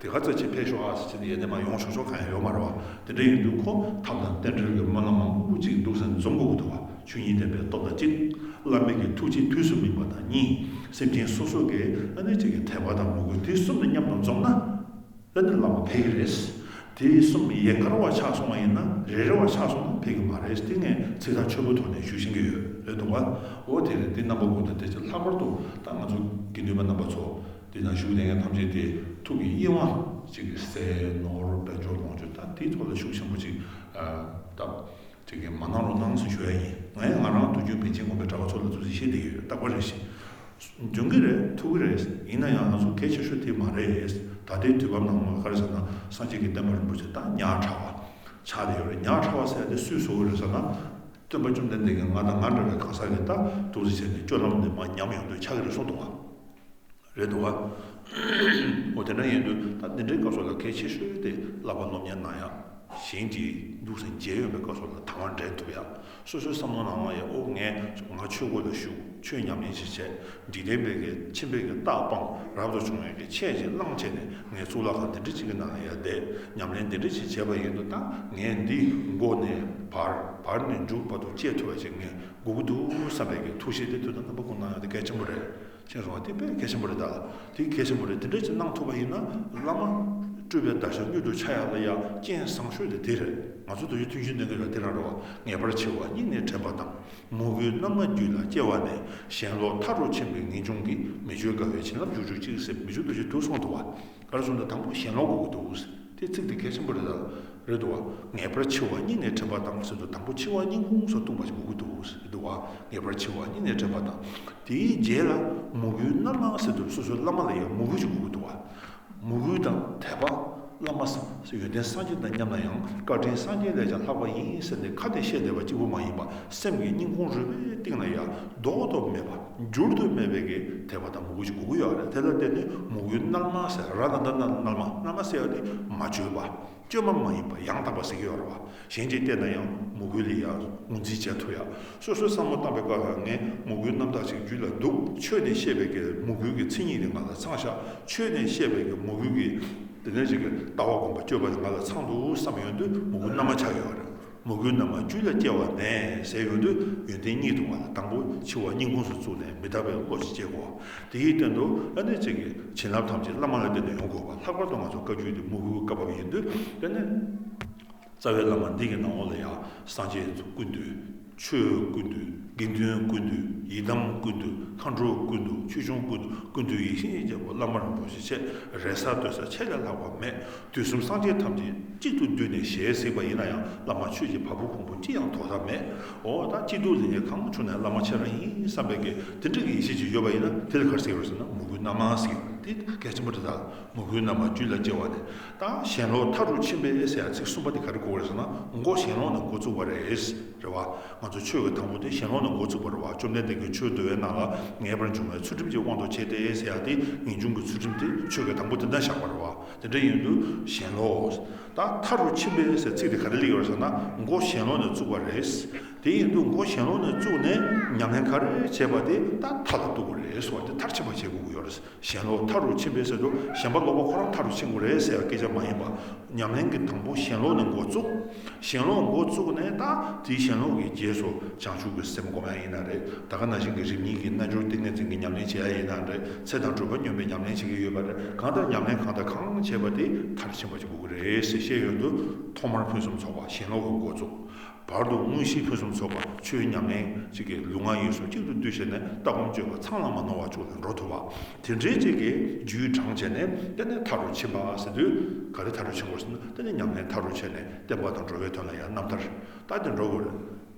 དེ་ག་ཚོད་ཅིག་ཕེབས་ཤོག་ཨ་ཟེར་ནས་ཡ་དེ་མ་ཡོང་ཆོག་ཆོག་གང་ཡང་ཡོད་མ་རེད་བ། དེ་འདྲ་ཡིན་དུས་ཁོ་ཐབས་དང་རྟེན་འབྲེལ་གྱི་སྨོན་ལམ་མང་པོ་ཅིག་འདུག་ཟེར་འཛོམས་དགོས་ཀྱི་འདུག་བ། ཆོས་ཉིད་བདེན་པའི་སྟོབས་དང་གཅིག། བླ་མེད་ཀྱི་ཐུགས་རྗེ་དུས་སུ་སྨིན་པ་དང་གཉིས། སེམས་ཅན་སོ་སོ་གི་ཨ་ནི་ཅིག་གི་དད་པ་དང་མོས་གུས་དེ་གསུམ་དང་མཉམ་དུ་འཛོམས་ན། ཨ་ནི་བླ་མ་ཕེབས་ཀྱི་རེད། དེ་གསུམ་ཡན་གར་བ་ཆགས་སོང་བ་ཡིན་ན། རེ་རེ་བ་ཆགས་སོང་ན་ཕེབས་ཀྱི་མ་རེད། དེ་ངས་ཚིག་ཐག་ཆོད་པོའི་ཐོག་ནས་ཞུ་ཤེས་ཀྱི་ཡོད། རེད་འདུག་བ། འོ་དེ་རེད། དེ་རྣམ་པ་ཀུན་ཏུ་དེ་ལྷག་པར་དུ་ད་ང་ཚོ་དགེ་འདུན་པ་རྣམ་པ་ཚོ། དེ་ན་བཞུགས་བསྡད་མཁན་ཐམས་ཅད་དེ་ཐུགས་ཀྱི་དབྱེ་བ་གཅིག་གི་སེལ་ནོར་དཔལ་འབྱོར་ལོངས་སྤྱོད་ད་དེའི་ཐོག་ལ་ཤུགས་ཆེན་པོ་ཅིག་ཨ་བཏབ་ཅིག་གི་མ་གནང་རོགས་གནང་ཟེར་ཞུ་ཡ་ཡིན། ངས་ང་རང་དུས་རྒྱུན་པཎ་ཆེན་དགོན་པའི་གྲྭ་པ་ཚོ་ལ་ཐུགས་རྗེ་ཆེ་བསྟན་གྱི་ཡོད། རྟག་པར་རེ་བཞིན་འཇོན་གྱི་རེད། ཐུབ་ཀྱི་རེད། ཡིན་ན་ཡང་ང་ཚོ་གལ་ཆེ་ཤོས་དེ་མ་རེད། ད་ལྟའི་དུས་བབ་ནང་ལ་ག་རེ་ཟེར་ན། སངས་རྒྱས་ཀྱི་བསྟན་པ་རིན་པོ་ཆེ་ད་ཉག་ཕྲ་བ་ཆགས་བསྡད་ཡོད་རེད། ཉག་ཕྲ་བ་ཟེར་ཡ་དེ་སུས་བཟོ་གི་རེད་ཟེར་ན། སྟོན་པ་བཅོམ་ལྡན་འདས་ཀྱིས་ང་དང་ང་འདྲ་བའི་གང་ཟག་གིས་ད་འདུག་སེ་བྱས་ནས་སྤྱོད་ལམ་འདི་མར་ཉམས་ཡོང་དུས་ཆགས་ཀྱི་རེད་གསུངས་འདུག་བ། རེད་འདུག་བ། འོ་དེ་འདྲ་ཡིན་དུས་ད་འདི་འདྲའི་སྐབས་སུ་ལ་གལ་ཆེ་ཤོས་དེ་བསླབ་པ་སློབ་གཉེར་གནང་ཡག་གཞན་གྱིས་འདུག་སེ་མཇལ་ཡོང་བའི་སྐབས་སུ་ལ་དང་བ་འདྲེན་ཐུབ་ཡག་སོ་སོའི་བསམ་བློ་ནང་ལ་ཡ། ཨོ་ངས་ང་ཆོས་སྒོ་ལ་ཞུགས། ཆོས་ཉམས་ལེན་ཞིག་བྱས། འཇིག་རྟེན་པའི་གི་ཁྱིམ་པའི་གི་རྟགས་སྤངས། རབ་ཏུ་བྱུང་བའི་གི་ཆས་ཅིག་བླངས་བྱས་ནས་ངས་གཙུག་ལག་ཁང་འདི་འདྲ་ཅིག་གི་ནང་ལ་ཡ་བསྡད། ཉམས་ལེན་འདི་འདྲ་ཅིག་བྱས་པ་ཡིན་དུས་ད་ངས་འདི་མགོ་ནས་བར་བར་ནས་མཇུག་བར་དུ་བཅད་ཐུབ་པ་ཅིག་ངས་དགོས་ཀྱི་འདུག་བསམ་པའི་གི་ཐུགས་བཞེད་དེ་དུས་དང་རྣམ་པ་ཀུན་གནང་ཡག་དེ་གལ་ཆེན་པོ་རེད། ཤེས་སོང་བ། དེ་དཔེ་གལ་ཆེན་པོ་རེད། ད་དེ་གལ་ཆེན་པོ་རེད། དེ་འདྲ་ཅིག་གནང་ཐུབ་པ་ཡིན་ན་བླ་མ་སྤྲུལ་པའི་བརྡར་ཤ་མྱུར་དུ་འཆའ་ཡག་ལ་ཡ་རྐྱེན་བཟང་ཤོས་དེ་དེ་རེད། ང་ཚོ་དུས་རྒྱུན་ཐུན་བཞིན་འདོན་གྱི་ར་དེ་རང་རེད་བ། ངེས་པར་འཆི་བ་སྙིང་ནས་དྲན་པ་དང་། མོས་གུས་རྣལ་མ་རྒྱུད་ལ་སྐྱེ་བ་ནས། ཞེན་ལོག་མཐའ་རུ་ཕྱིན་པའི་ངེས་འབྱུང་གིས། མི་བསྐྱོད་དགའ་བའི་བྱིན་རླབས་འཇུག་གྱུར་ཅིག་ཟེར་མི་བསྐྱོད་རྡོ་རྗེ་དུ་གསུངས་འདུག་བ། ག་རེ་གསུངས་འདུག་དང་པོ་ཞེན་ལོག་དགོས་ཀྱི་འདུག་ཟེར། དེ་ཚིག་དེ་གལ་ཆེན་པོ་རེད་ད། རེད་འདུག་བ། ངེས་པར་འཆི་བ་སྙིང་ནས་དྲན་པ་དང་ཟེར་དུས་དང་པོ་འཆི་བ་སྙིང་ཁུང་སུ་གཏུགས་པ་ཞིག་དགོས་ཀྱི་འདུག་ཟེར་འདུག་བ། ངེས་པར་འཆི་བ་སྙིང་ནས་དྲན་པ་དང་། དེའི་རྗེས་ལ་མོས་གུས་རྣལ་མ་ཟེར་དུས་སོ་སོའི་བླ་མ་ལ་ཡང་མོས་གུས་ཤིག་དགོས་ཀྱི་འདུག་བ། མོས་གུས་དང་དད་པ། བླ་མ་སངས་ཡོན་ཏན་སངས་རྒྱས་དང་མཉམ་ན་ཡང་བཀའ་དྲིན་སངས་རྒྱས་ལས་ཀྱང་ལྷག་པ་ཡིན་ཟེར་ནས་ཁ་ནས་བཤད་བསྡད་པ་གཅིག་པུ་མ་ཡིན་པ། སེམས་ཀྱི་སྙིང་ཁུང་རུས་པའི་གཏིང་ལ་ཡང་ལྡོག་ཏུ་མེད་པ། འགྱུར་དུ་མེད་པའི་གི་དད་པ་དང་མོས་གུས་ཤིག་དགོས་ཀྱི་ཡོད་རེད། དེ་ལ་བརྟེན་ནས་མོས་གུས་རྣལ་མ་ཟེར། ར་ན་ད་ན་རྣལ་མ། རྣལ་མ་ཟེར་ཡ་དེ་མ་བཅོས་པ། བཅོས་མ་མ་ཡིན་པ། ཡང་དག་པ་ཟེར་གྱི་ཡོད་རེད་བ། གཞན་གྱིས་བལྟས་ན་ཡང་མོས་གུས་ལ་ཡང་ངོས་འཛིན་བྱེད་ཐུབ་ཡ། སོ་སོའི་བསམ་བློ་བཏང་པའི་སྐབས་ལ་ངས་མོས་གུས་རྣམ་དག་ཅིག་རྒྱུད་ལ་འདུག་ཆོས་ནས་བཤད་པའི་གི་མོས་གུས་ཀྱི་མཚན་ཉིད་དེ་ང་ལ་ཚང་ཤག་ཆོས་ནས་བཤད་པའི་གི་མོས་གུས་ཀྱི་དེ་ནས་ཅིག་གི་ལྟ་བ་སྒོམ་པ་སྤྱོད་པ་དེ་ང་ལ་ཚང་འདུག་བསམ་ཡོང་དུས་མོས་གུས་རྣལ་མ་ཆགས་ཡོད་རེད། མོས་གུས་རྣལ་མ་རྒྱུད་ལ་སྐྱེ་བ་ནས་ཟེར་ཡོང་དུས་ཡོན་ཏན་གཉིས་འདུག་བ་ལ། དང་པོ་འཆི་བ་སྙིང་ཁུང་སུ་བཙུགས་ནས་མི་རྟག་པའི་བློ་ཞིག་སྐྱེ་དགོས། དེའི་སྟེང་དུ་ཨ་ནི་ཅིག་གི་བྱིན་རླབས་ཐམས་ཅད་བླ་མ་ལ་བརྟེན་ནས་ཡོང་དགོས་པ། ལྷག་པར་དུ་ང་ཚོ་བཀའ་བརྒྱུད་དེ་མོས་གུས་ཀྱི་བཀའ་བབས་ཡིན་དུས། དེ་ནས་རྩ་བའི་བླ་མ་འདི་གི་ནང་ལོགས་ལ་ཡང་སངས་རྒྱས་ཀུན་འདུས། ཆོས་ཀུན་འདུས། དགེ་འདུན་ཀུན་འདུས། ཡི་དམ་ཀུན་འདུས། མཁའ་འགྲོ་ཀུན་འདུས། ཆོས་སྐྱོང་ཀུན་འདུས། ཀུན་འདུས་ཡེ་ཤེས་ཀྱི་རྒྱལ་པོ་བླ་མ་རིན་པོ་ཆེ་ཆེ། རེ་ས་ལྟོས་ས་ཆེ་ལས་ལྷག་པ་མེད། དུས་གསུམ་སངས་རྒྱས་ཐམས་ཅད་གཅིག་ཏུ་བསྡུས་ནས་ཞལ་གཟིགས་པ་ཡིན་ན་ཡང་། བླ་མ་ཆོས་ཀྱི་བ་སྤུ་གང་པོ་ཅི་ཡང་དོར་ཐབས་མེད། འོ་ད་སྐྱིད་སྡུག་ལེགས་ཉེས་གང་བྱུང་ནའང་བླ་མ་ཁྱེད་རང་ཡིན་བསམ་པའི་གི་དེ་འདྲ་གི་ཡེ་ཤེས་ཅིག་ཡོད་པ་ཡིན་ན། དེ་ལ་ག་རེ་ཟེར་གྱི་ཡོད་རེད་ཟེར་ན། མོས་གུས་རྣལ་མ་ཟེར་གྱི་ཡོད་རེད། དེ་གལ་ཆེན་པོ་རེད་ད། མོས་གུས་རྣལ་མ་རྒྱུད་ལ་སྐྱེ་བ་ནས། ད་ཞེན་ལོག་མཐའ་རུ་ཕྱིན་པས་ཟེར་ཡ་ཚིག་གསུམ་པ་དེ་ག་རེ་གོ་དགོས་རེད་ཟེར་ན། མགོ་ཞེན་ལོག་ནས་འགོ་བཙུགས་པ་རེད། རེད་བ། ང་ཚོ་ཆོས་ཀྱི་དང་པོ་དེ་ཞེན་ལོག་ནས་འགོ་བཙུགས་པ་རེད་བ། བཅོམ་ལྡན་འདས་ཀྱིས་ཆོས་འདུལ་བའི་ནང་ལ་ངེས་པར་འབྱུང་བའི་ཚུལ་ཁྲིམས་ཀྱི་དབང་དུ་བྱས་ཏེ་ཟེར་ཡ་དེ། ངེས་འབྱུང་གི་ཚུལ་ཁྲིམས་དེ་ཆོས་ཀྱི་དང་པོ་དེ་འདྲ་བཞག་པ་རེད་བ། དེ་འདྲ་ཡིན་དུས་ཞེན་ལོག་ད་མཐའ་རུ་ཕྱིན་པས་ཟེར་ཚིག་དེ་ག་རེ་སླེབས་ཡོད་རེད་ཟེར་ན། མགོ་ཞེན་ལོག་ནས་བཙུགས་པ་རེད། དེ་ཡིན་དུས་མགོ་ཞེན་ལོག་ནས་བཙུགས་ནས་ཉམས་ལེན་ག་རེ་བྱས་པ་དེ་ད་མཐའ་ལ་གཏུགས་དགོས་རེད་ཟེར་བ་དེ། མཐར་ཕྱིན་པ་བྱེད་དགོས་ཀྱི་ཡོད་རེད། ཞེན་ལོག་མཐའ་རུ་ཕྱིན་པས་ཟེར་དུས་ཞེན་པ་ལོག་པ་ཁོ་རང་མཐའ་རུ་ཕྱིན་དགོས་རེད་ཟེར་བ་སྐད་ཆ་མ་ཡིན་པ། ཉམས་ལེན་གྱི་དང་པོ་ཞེན་ལོག་ནས་འགོ་བཙུགས། ཞེན་ལོག་འགོ་བཙུགས་ནས་ད་དེའི་ཞེན་ལོག་གི་རྗེས་སུ་བྱང་ཆུབ་ཀྱི་སེམས་སྒོམ་ཡ་ཡིན་ན་རེད། ད་ག་ནང་བཞིན་གྱི་རིམ་གཉིས་ཀྱི་རྣལ་འབྱོར་ཏིང་ངེ་འཛིན་གྱི་ཉམས་ལེན་བྱེད་ཡ་ཡིན་ན་རེད། ཚེ་དང་སྒྲུབ་པ་སྙོམས་པའི་ཉམས་ལེན་བྱེད་ཀྱི་ཡོད་པ་རེད། གང་ལྟར་ཉམས་ལེན་གང་དང་གང་བྱས་པ་དེ་མཐར་ཕྱིན་པ་ཞིག་དགོས་ཀྱི་རེད་ཟེར་བཤད་ཡོང་དུས། ཐོག་མར་ཕུན་སུམ་ཚོགས་པ་ཞེན་ལོག་གི་འགོ་བཙུགས། བར་དུ་དངོས་གཞི་ཕུན་སུམ་ཚོགས་པ་ཆོས་ཉམས་ལེན་ཅིག་གི་ལུས་ངག་ཡིད་གསུམ་གཅིག་ཏུ་བསྡུས་བྱས་ནས་ལྟ་སྒོམ་སྤྱོད་པ་ཚང་ལ་མ་ནོར་བ་ཅིག་ལ་འགྲོ་ཐུབ་པ། དེ་འདྲའི་ཅིག་གི་རྒྱུད་དྲངས་བྱས་ནས། དེ་ནས་མཐའ་རུ་ཕྱིན་པ་ཟེར་དུས་ག་རེ་མཐའ་རུ་ཕྱིན་དགོས་ཟེར་ན། དེ་ནས་ཉམས་ལེན་མཐའ་རུ་ཕྱིན་ནས་བསྟན་པ་དང་འགྲོ་བའི་དོན་ལ་ཡང་རྣམ་ཐར་ད་དེ་འགྲོ་དགོས་རེད།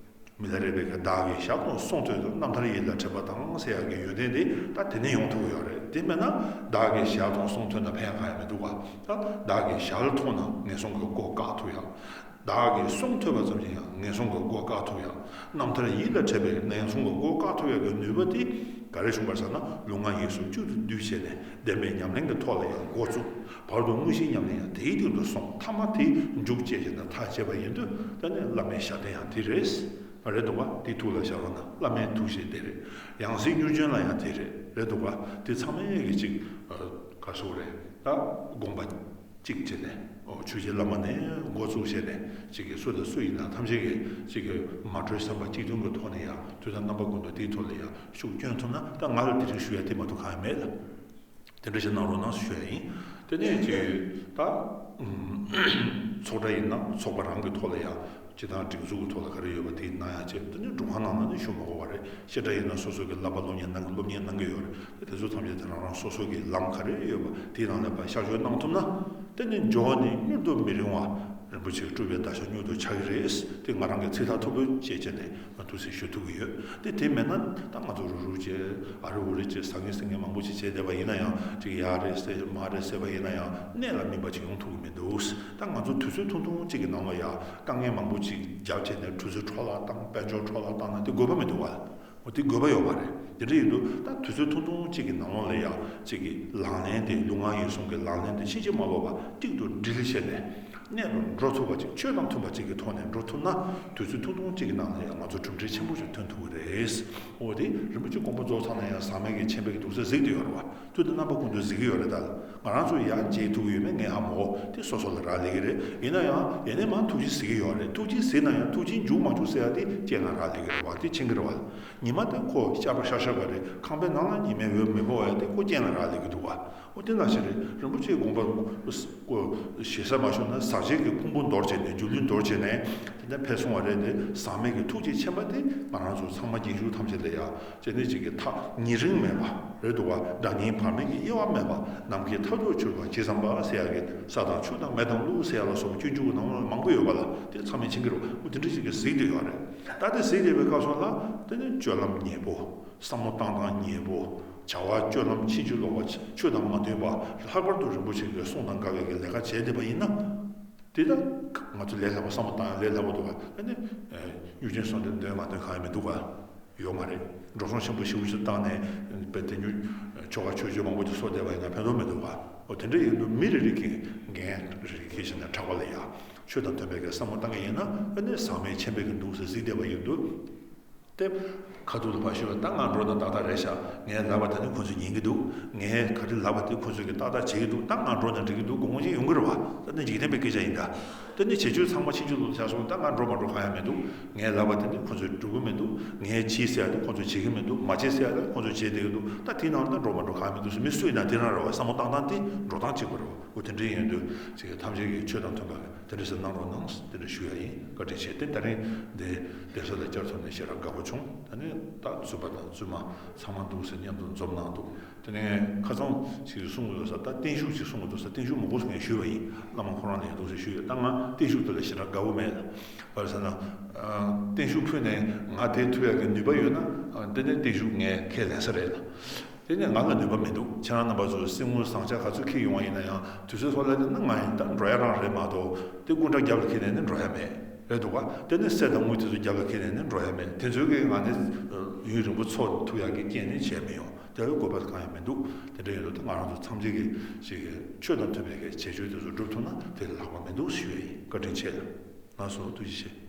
མི་ལ་རས་པའི་གི་བདག་གི་ཞབས་དང་གསུང་ཐོས་དང་། རྣམ་ཐར་ཡིད་ལ་དྲན་པ་དང་ཟེར་ཡག་གི་ཡོན་ཏན་དེ་ད་དེ་ནས་ཡོང་ཐུབ་ཀྱི་ཡོད་རེད། དེ་མེད་ན་བདག་གི་ཞབས་དང་གསུང་ཐོས་ན་ཕན་གང་ཡང་མི་འདུག་བ། ད་བདག་གི་ཞབས་ལ་ཐུག་ན་ངན་སོང་གི་སྒོ་བཀག་ཐུབ་ཡག་བདག་གིས་གསུང་ཐོས་པ་ཙམ་གྱིས་ཡང་ངན་སོང་གི་སྒོ་བཀག་ཐུབ་ཡང་། རྣམ་ཐར་ཡིད་ལ་འཕྲད་པའི་ངན་སོང་གི་སྒོ་བཀག་ཐུབ་ཡག་གི་ནུས་པ་དེ་ག་རེ་བྱུང་བར་ཟེར་ན། ལུས་ངག་ཡིད་གསུམ་གཅིག་ཏུ་བསྡུས་བྱས་ནས་བདེན་པའི་ཉམས་ལེན་གྱི་ཐོག་ལ་ཡང་འགོ་བཙུགས། བར་དུ་དངོས་གཞིའི་ཉམས་ལེན་ཡང་དེའི་སྟེང་དུ་སོང་། ཐ་མ་དེའི་མཇུག་བཅད་བྱས་ནས་ཐག་བཅད་པ་ཡིན་དུས། ད་ནི་བླ་མའི་ཞབས་བརྟན་ཡང་དེ་རེད། རེད་འདུག་བ། དེ་ཐུགས་ལ་བཞག་རོགས་གནང་། བླ་མའི་ཐུགས་བཞེད་དེ་རེད། ཡང་སྲིད་མྱུར་བྱོན་ལ་ཡང་དེ་རེད། རེད་འདུག་བ། དེ་ཚང་མས་ཀྱི་ཅིག་ག་སོགས་རེད། ད་དགོངས་པ་གཅིག་བྱས་ནས། ཨོ། ཆོས་རྗེ་བླ་མ་ནས་འགོ་བཙུགས་བྱས་ནས། ཅིག་གི་སུ་དང་སུ་ཡིན་ན་ཐམས་ཅད་ཀྱིས་ཅིག་གི་མ་གྲོས་བསམ་པ་གཅིག་མཐུན་གྱི་ཐོག་ནས་ཡང་དུས་དང་རྣམ་པ་ཀུན་ཏུ་དེའི་ཐོག་ལ་ཡང་ཤུགས་བསྐྱོན་ཐུབ་ན། ད་ང་ལ་དེ་རིང་ཞུ་ཡ་དེ་མ་གཏོགས་གང་ཡང་མེད་ལ། དེ་འདྲ་ཞིག་གནང་རོགས་གནང་ཞུ་ཡ་ཡིན། དེ་ནས་ཅིག་ད་ཚོགས་གྲྭ་ཡིན་ན་ཚོགས་པ་རང་གི་ཐོག་ལ་ཡང་། སྤྱི་བཏང་སྒྲིག་འཛུགས་ཀྱི་ཐོག་ལ་ག་རེ་ཡོད་པ་དེ་གནང་ཡ་བྱས། དེ་ནས་སྒྲུབ་ཁང་ནང་ན་ནི་ཞུ་མ་དགོས་པ་རེད། བཤད་གྲྭ་ཡིན་ན་སོ་སོ་གི་བསླབ་པ་སློབ་གཉེར་གནང་གི་སློབ་གཉེར་གནང་གི་ཡོད་རེད། དེ་ཚོ་ཐམས་ཅད་དེ་རང་རང་སོ་སོ་གི་ལམ་ག་རེ་ཡོད་པ་དེའི་ནང་ལ་ཕར་ཤར་ཞོག་གནང་ཐུབ་ན། དེ་ནས་འབྱོར་བ་ནི་མྱུར་དུ་མི་རིང་བ། རིན་པོ་ཆེ་སྤྲུལ་པའི་བརྡ་ཤ་མྱུར་དུ་འཆར་གི་རེད། དེ་ང་རང་གི་ཚིག་ཐག་ཐུང་པོ་བཅད་བྱས་ནས་ང་ཐུགས་སྲས་ཞུ་ཐུབ་ཀྱི་ཡོད། དེ་དེ་མེད་ན་ད་ང་ཚོ་རུག་རུག་བྱས། ཨ་རི་འོ་རི་བྱས། ཟ་ངེ་ཟིང་ངེ་མང་པོ་ཞིག་བྱས་བསྡད་པ་ཡིན་ན་ཡང་། ཅིག་ཡ་རེད་ཟེར་མ་རེད་ཟེར་བ་ཡིན་ན་ཡང་གནད་ལ་སྨིན་པ་ཅིག་ཡོང་ཐུབ་ཀྱི་མི་འདུག། ད་ང་ཚོ་དུས་ཚོད་ཐུང་ཐུང་གཅིག་གི་ནང་ལ་ཡང་དཀའ་ངལ་མང་པོ་ཅིག་རྒྱབ་བྱས་ནས་གྲུ་གཟིངས་འཕྲོ་བརླག་བཏང་། དཔལ་འབྱོར་འཕྲོ་བརླག་བཏང་ན་དེ་དགོས་པ་མི་འདུག་བ། འོ། དེ་དགོས་པ་ཡོད་མ་རེད། དེ་འདྲ་ཡིན་དུས་ད་དུས་ཚོད་ཐུང་ཐུང་གཅིག་གི་ནང་ལོགས་ལ་ཡང་གཅིག་གི་ལག་ལེན་དེ། ལུས་ངག་ཡིད་གསུམ་གྱི་ལག་ལེན་དེ་ཕྱིན་ཅི་མ་ལོག་པ་གཅིག་ཏུ་སྒྲིལ་བྱས་ནས་གནད་དུ་འགྲོ་ཐུབ་པ་ཅིག། ཆོས་དང་མཐུན་པ་ཅིག་གི་ཐོག་ནས་འགྲོ་ཐུབ་ན། དུས་ཚོད་ཐུང་ཐུང་གཅིག་གི་ནང་ལ་ཡང་ང་ཚོ་གྲུབ་འབྲས་ཆེན་པོ་ཞིག་ཐོན་ཐུབ་ཀྱི་རེད། འོ། དེ་རིན་པོ་ཆེ་དགོངས་པ་རྫོགས་ཚར་ན་ཡང་ཟག་མེད་ཀྱི་མཁྱེན་པའི་གི་འདུག་ས་གཟིགས་བསྡད་ཡོད་རེད་བ། དུས་དང་རྣམ་པ་ཀུན་ཏུ་གཟིགས་ཀྱི་ཡོད་རེད། ད་ང་རང་ཚོ་ཡར་མཇལ་ཐུབ་ཀྱི་ཡོད་མེད་ངས་ཧ་མ་གོ། དེ་སོ་སོ་ལ་རག་ལས་ཀྱི་རེད། ཡིན་ན་ཡང་ཡེ་ནས་མར་ཐུགས་རྗེ་གཟིགས་ཀྱི་ཡོད་རེད། ཐུགས་རྗེ་གཟིགས་ན་ཡང་ཐུགས་རྗེ་འཇུག་མ་འཇུག་ཟེར་ཡ་དེ་རྐྱེན་ལ་རག་ལས་ཀྱི་རེད་བ། དེ་མཁྱེན་གྱི་རེད་བ། ཉི་མ་དེ་ཁོ་ཤར་བ་ཤར་ཤར་བ་རེད། ཁང་པའི་ནང་ལ་ཉི་མའི་འོད་མི་ཕོག་པ་དེ་ཁོ་རྐྱེན་ལ་རག་ལས་ཀྱི་འདུག་བ། འོ། དེ་ནང་བཞིན་རེད། རིན་པོ་ཆེའི་དགོངས་པ་ཁོ་ཞེ་ས་མ་ཞུ་ན། ཟག་བཅས་ཀྱི་ཕུང་པོ་འདོར་བྱས་ནས། སྒྱུ་ལུས་འདོར་བྱས་ནས་དེ་འདྲ་འཕེལ་སོང་བ་རེད་དེ། ཟག་མེད་ཀྱི་ཐུགས་རྗེ་ཆེན་པོ་དེ་ང་རང་ཚོ་ཚང་མ་རྗེས་འཇུག་ཐམས་ཅད་ལ་ཡང་། ཅེ་ནི་ཅིག་གི་མཐའ་ཉེ་རིང་མེད་པ་རེད་འདུག་བ། དགྲ་གཉེན་བར་མའི་གི་དབྱེ་བ་མེད་པ། ནམ་མཁའི་མཐའ་ཐུག་གྱུར་པ་ཇི་ཙམ་པ་ཟེར་ཡ་གི། ས་དང་ཆུ་དང་མེ་དང་རླུང་ཟེར་ཡ་ལ་སོགས་པ་སྤྱོད་འཇུག་གི་ནང་ལ་མང་པོ་ཡོད་པ་ལ། དེ་ཚང་མས་མཁྱེན་གྱི་རེད། འོ། དེ་འདྲ་ཞིག་གི་གཟིགས་བསྡད་ཡོད་རེད། ད་དེ་གཟིགས་བསྡད་པའི་སྐབས་སུ་ལ་དེ་ནི་སྤྱོད་ལམ་ཉེས་པོ། བསམ་བློ་བཏང་སྟངས་ཉེས་པོ། བྱ་བ་སྤྱོད་ལམ་ཕྱིན་ཅི་ལོག་པ། ཆོས་དང་མ་མཐུན་པ། ལྷག་པར་དུ་རིན་པོ་ཆེ་གི་གསུང་དང་འགལ་བའི་གི་ལས་ཀ་བྱས་བསྡད་པ་ཡིན་ན། དེ་ལ་ང་ཚོ་ལས་སླ་པོ་བསམ་བློ་བཏང་ཡ་ལས་སླ་པོ་འདུག་ག། ཨ་ནི་གཡུ་ཅན་སོང་དེ་འདོན་མ་འདོན་གང་ཡང་མི་འདུག་ག། ཡོད་མ་རེད། འགྲོ་སོང་ཆེན་པོ་ཞེ་པོ་ཅིག་བཏང་ནས་དཔེ་དེ་ཉུ་ཆོ་ག་ཆོས་སྤྱོད་མང་པོ་ཅིག་གསོག་བསྡད་པ་ཡིན་ན་ཕན་ཐོགས་མི་འདུག་ག། འོ། དེ་འདྲ་ཡིན་དུས་མི་རེ་རེ་གིས་འགན་རེ་རེ་འཁྱེར་བྱས་ནས་ཕྲག་པ་ལ་ཡ་ཆོས་དང་མཐུན་པའི་གི་བསམ་བློ་བཏང་གི་ཡིན་ན། ཨ་ནི་ཟག་མེད་མཁྱེན་པའི་གི་འདུག་ཟེར་གཟིགས་བསྡད་པ་ཡིན་དུས། དེ་ཁ་ཐུག་ལ་ཕར་ཞུས་པ། ད་ང་འགྲོ་ན་ཏག་ཏག་རེད་ཤག། ངས་ལབ་པ་དེ་ནི་ཁོ་ཚོས་ཉན་གྱི་འདུག། ངས་ག་རེ་ལབ་པ་དེ་ཁོ་ཚོས་ཀྱིས་ཏག་ཏག་བྱེད་ཀྱི་འདུག། ད་ང་འགྲོ་ན་འགྲིག་གི་འདུག། དགོངས་པ་ཅིག་ཡོང་གི་རེད་བ། ད་ནི་འཇིག་རྟེན་པའི་སྐད་ཆ་ཡིན་ད། དེ་ནི་བྱེད་སྤྱོད་ཚང་མ་ཕྱིན་ཅི་ལོག་ཆགས་སོང་། ད་ང་འགྲོ་མ་འགྲོ་གང་ཡང་མི་འདུག། ངས་ལབ་པ་དེ་ནི་ཁོ་ཚོས་སྒྲུབ་ཀྱི་མི་འདུག། ངས་བྱེད་ཟེར་ཡ་དེ་ཁོ་ཚོས་བྱེད་ཀྱི་མི་འདུག། མ་བྱེད་ཟེར་ཡ་དེ་ཁོ་ཚོས་བྱེད་བསྡད་ཀྱི་འདུག། ད་དེའི་ནང་ལ་ད་འགྲོ་མ་འགྲོ་གང་ཡང་མི་འདུག་ཟེར། མི་སུ་ཡིན་ན་དེ་རང་རེད་བ། བསམ་བློ་བཏང་སྟངས་དེ་འགྲོ་སྟངས་གཅིག་པ་རེད་བ། འོ། དེ་འདྲ་ཡིན་དུས་ཅིག་ཐམས་ཅད་ཀྱིས་ཆོས་དང་མཐུན་པ་དེ་འདྲ་ཞིག་གནང་རོགས་གནང་། དེ་འདྲ་ཞུ་ཡ་ཡིན། བཀའ་དྲིན་ཆེ། དེ་ད་རིང་འདི་གདན་ས་ལ་བཅར་ཐུབ་ནས་ཞེ་དྲག་དགའ་པོ་བྱུང་། ད་ནི་ད་བཙུན་པ་དང་བཙུན་མ་ཚང་མ་འདུག་ཟེར་མཉམ་དུ་འཛོམས་གནང་འདུག། དེ་ནས་ཁ་སང་ཞིག་གསུང་གི་འདུག་ས། ད་བརྟན་བཞུགས་ཅིག་གསུང་གི་འདུག་ས། བརྟན་བཞུགས་མ་གོ་སོང་ངས་ཞུས་པ་ཡིན། བླ་མ་ཁོ་རང་ལ་ཡང་འདུག་ཟེར་ཞུས་ཡོད། ད་ང་བརྟན་བཞུགས་དེ་ལ་ཞེ་དྲག་དགའ་པོ་མེད་ལ། ག་རེ་ཟེར་ན། ཨ། བརྟན་བཞུགས་ཕུལ་ནས་ང་དེ་ཐུབ་ཡག་གི་ནུས་པ་ཡོད་ན། ཨ། དེ་ནས་བརྟན་བཞུགས་ངས་ཁས་ལེན་ས་རེད་ལ། དེ་ནས་ང་ལ་ནུས་པ་མི་འདུག། ཁྱེད་རང་རྣམ་པ་ཚོ་གསེར་དངུལ་ཟངས་ལྕགས་ག་ཚོད་འཁྱེར་ཡོང་བ་ཡིན་ན་ཡང་། དུས་ཚོད་ཐོག་ལ་ཡིན་ན་ང་ཡིན་ད་འགྲོ་ཡ་རང་རེད་མ་གཏོགས། དེ་སྐུ་འདྲ་རྒྱབ་ལ་འཁྱེར་ནས་ནི་འགྲོ་ཡ་མེད། རེད་འདུག་ག། དེ་ནས་གསེར་དང་དངུལ་དེ་ཚོ་རྒྱབ་ལ་འཁྱེར་ནས་ནི་འགྲོ་ཡ་མེད། དེ་ཚོའི་གི་ང་ནི་ཡུན་རིང་པོ་འཚོ་ཐུབ་ཡག་གི་རྐྱེན་ནི་བྱས་མི་ཡོང་། དེ་ལ་དགོས་པ་གང་ཡང་མི་འདུག། དེ་འདྲ་ཡིན་དུས་ད་ང་རང་ཚོ་ཐམས་ཅད་ཀྱིས་ཅིག་གི་ཆོས་དང་མཐུན་པའི་གི་བྱེད་སྤྱོད་དེ་ཚོ་སྒྲུབ་ཐུབ་ན་དེ་ལས་ལྷག་པ་མི་འདུག་ཞུ་ཡ་ཡིན། བཀའ་དྲིན་ཆེ་ལ། ལགས་སོ། ཐུགས་རྗེ་ཆེ།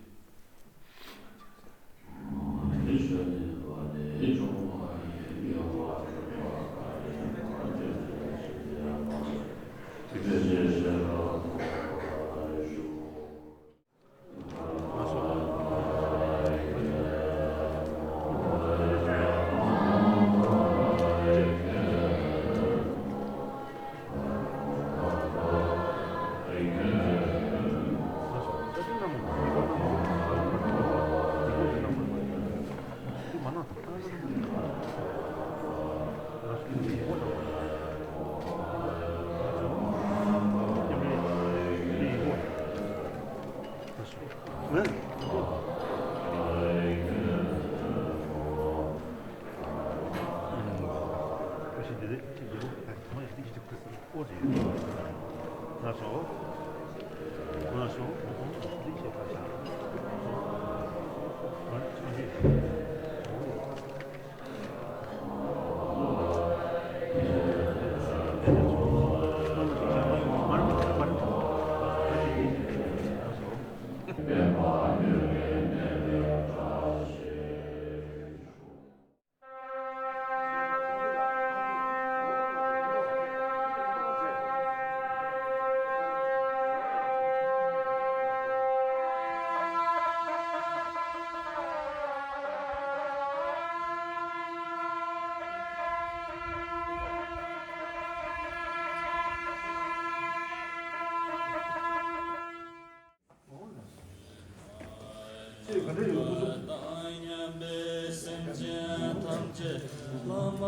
དང་མཉམ་པའི་སེམས་ཅན་ཐམས་ཅད་བླ་མ་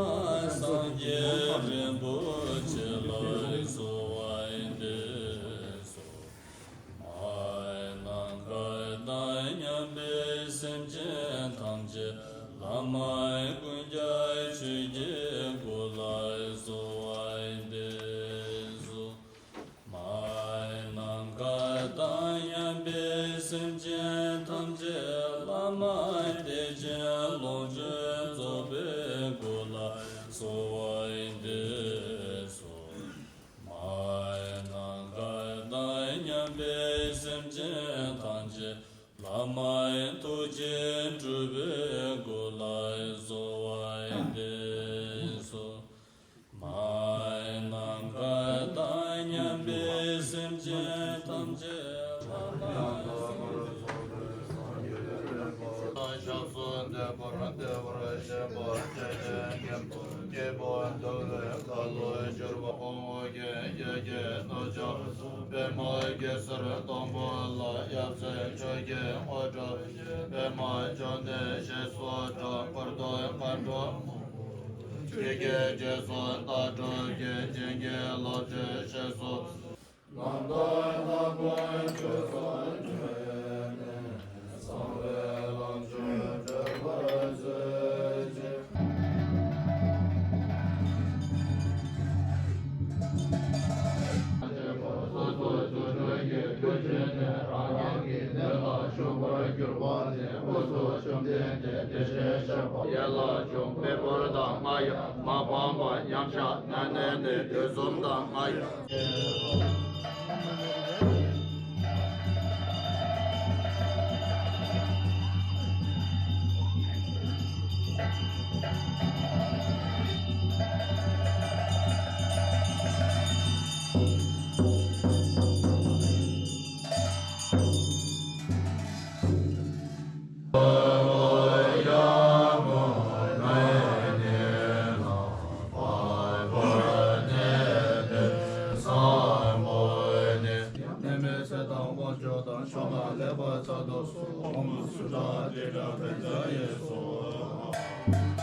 སངས་རྒྱས་རིན་པོ་ཆེ་ལ་གསོལ་བ་འདེབས་སོ། མ་ནམ་མཁའ་དང་མཉམ་པའི་སེམས་ཅན་ཐམས་ཅད་བླ་མ་ཀུན་ཁྱབ་ཆོས་ཀྱི་སྐུ་ལ་གསོལ་བ་འདེབས་སོ། མ་ནམ་མཁའ་དང་མཉམ་པའི་སེམས་ཅན་ཐམས་ཅད་བླ་མ་བདེ་ཆེན་ལོངས་སྤྱོད་རྫོགས་པའི་སྐུ་ལ་གསོལ་བ་འདེབས་སོ། མ་ནམ་མཁའ་དང་མཉམ་པའི་སེམས་ཅན་ཐམས་ཅད་བླ་མ་ཐུགས་རྗེ་སྤྲུལ་པའི་སྐུ་ལ་གསོལ་བ་འདེབས་སོ། མ་ནམ་མཁའ་དང་མཉམ་པའི་སེམས་ཅན་ཐམས་ཅད་བླ་མ། ཞབས་སུ་འདེགས་པར་བདེ་བར་གཤེགས་པ་སྐྱེས་ཆེན་མགོན་པོ་སྐྱེས་བུ་འདུལ་བའི་ཁ་ལོ་སྒྱུར་བ། ཨོ་རྒྱན་གྱི་རྣམ་ཅོག་པདྨ་གེ་སར་སྡོང་པོ་ལ། ཡབ་སྲས་ཆོས་ཀྱི་དངོས་གྲུབ་པདྨ་འབྱུང་གནས་ཞེས་སུ་གྲགས། བར་དུ་མཁའ་འགྲོ་ཆོས་ཀྱི་རྗེས་སུ་བདག་སྒྲུབ་ཀྱི། བྱིན་གྱིས་བརླབ་ཕྱིར་ཞེས་སུ། ནམ་མཁའ་ནམ་མཁའི་ཆོས་སུ་འགྲོ་བའི་གནས། གསང་བའི་ལམ་མཆོག་བགྲོད་པར་མཛོད་ཅིག། སོ་སོའི་རྫུ་འཕྲུལ་གྱིས་མཐུ་ཆེན་ནས། རང་རྒྱལ་གྱི་གནས་ལ་ཞུགས་པར་གྱུར་པ་དེ། དབུས་སུ་བཅོམ་ལྡན་འདས་བདེ་ཆེན་ཞབས་པད་ཡན་ལག་འཇོམས། མི་འབོར་དང་རྔ་ཡབ་མ་ཕམ་པ། མཉམ་གཞག་ཉམས་ལེན་ནི་དུས་གསུམ་དང་། རྔ་ཡབ། གནས་མེད་ཚེ་དང་དབང་ཕྱུག་དང་། ཕྱོགས་དང་ལེགས་པར་མཚར་དུ་གསོལ། ཨོཾ་སུ་དྲ་དྲི་དྲ་བཛྲ་ཡེ་སྭཱ་ཧཱ།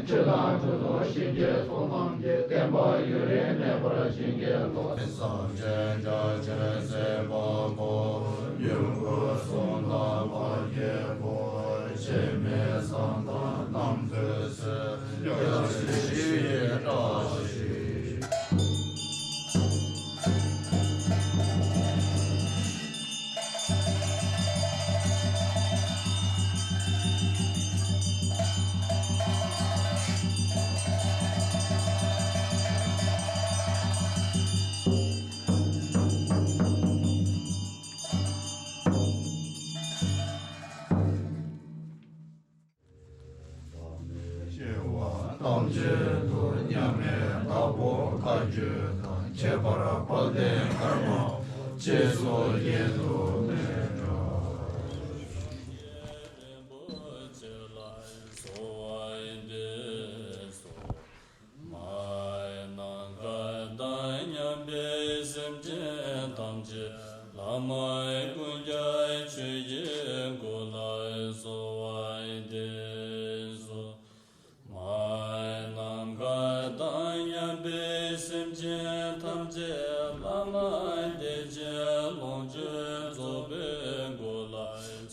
ཆོས་དང་ཐུན་མོང་ཞིང་གི་ཚོགས་རྣམས་ཀྱིས། བསྟན་པ་ཡུན་རིང་གནས་པར་བྱིན་གྱིས་རློབས། སངས་རྒྱས་བརྒྱ་བྱིན་སྲིད་པ་མོ། ཡུམ་སྐུ་གསུང་ཐུགས་པ་རྒྱལ་པོ། འཆི་མེད་གསང་བདག་རྣམ་ཐོས་སྲས། ཡབ་སྲས་ཞི་བའི་བཀྲ་ཤིས། སྐྱེ་བ་ཐམས་ཅད་དུ་མཉམ་མེད་དྭགས་པོ་བཀའ་བརྒྱུད་དང་། ཁྱད་པར་དཔལ་ལྡན་ཀརྨ་རྗེས་སུ་ཡི་དམ་དུ་མི་འགྲོ། མ་ནམ་མཁའ་དང་མཉམ་པའི་སེམས་ཅན་ཐམས་ཅད་བླ་མ་ཀུན་ཁྱབ་ཆོས་ཀྱི་སྐུ་ལ་གསོལ་བ་འདེབས་སོ། མ་ནམ་མཁའ་དང་མཉམ་པའི་སེམས་ཅན་ཐམས་ཅད་བླ་མ་བདེ་ཆེན་ལོངས་སྤྱོད་རྫོགས་པའི་སྐུ་ལ་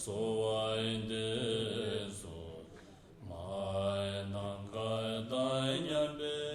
གསོལ་བ་འདེབས་སོ། མ་ནམ་མཁའ་དང་མཉམ་པའི་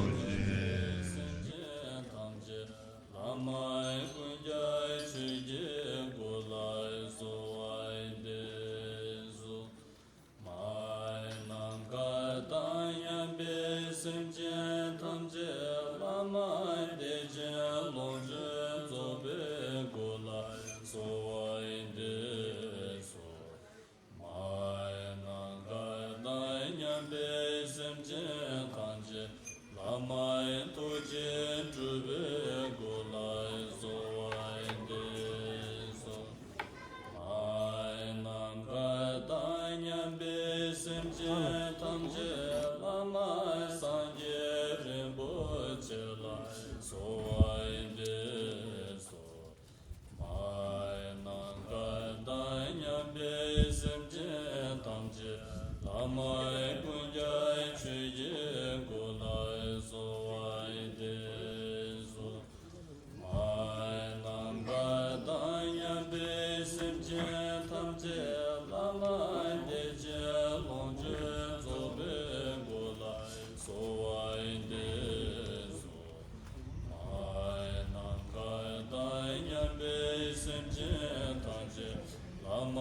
སངས་རྒྱས། སེམས་ཅན་ཐམས་ཅད་བླ་མ་ཀུན་ཁྱབ་ཆོས་ཀྱི་སྐུ་ལ་གསོལ་བ་འདེབས་སོ། མ་ནམ་མཁའ་དང་མཉམ་པའི་སེམས་ཅན་ཐམས་ཅད་བླ་མ་བདེ་ཆེན་ལོངས་སྤྱོད་རྫོགས་པའི་སྐུ་ལ་གསོལ་བ་འདེབས་སོ། མ་ནམ་མཁའ་དང་མཉམ་པའི་སེམས་ཅན་ཐམས་ཅད་བླ་མ་ཐུགས་རྗེ་སྤྲུལ་པའི་སྐུ་ལ་གསོལ་བ་འདེབས་སོ། མ་ནམ་མཁའ་དང་མཉམ་པའི་སེམས་ཅན་ཐམས་ཅད་བླ་མ་སངས་རྒྱས་རིན་པོ་ཆེ་ལ་གསོལ་བ་འདེབས་སོ། མ་ནམ་མཁའ་དང་མཉམ་པའི་སེམས་ཅན་ཐམས་ཅད་བླ་མ་ཀུན་ཁྱབ་ཆོས་ཀྱི་སྐུ་ལ་གསོལ་བ་འདེབས་སོ། མ་ནམ་མཁའ་དང་མཉམ་པའི་སེམས་ཅན་ཐམས་ཅད་བླ་མ་བདེ་ཆེན་ལོངས་སྤྱོད་རྫོགས་པའི་སྐུ་ལ་གསོལ་བ་འདེབས་སོ། མ་ནམ་མཁའ་དང་མཉམ་པའི་སེམས་ཅན་ཐམས་ཅད་བླ་མ་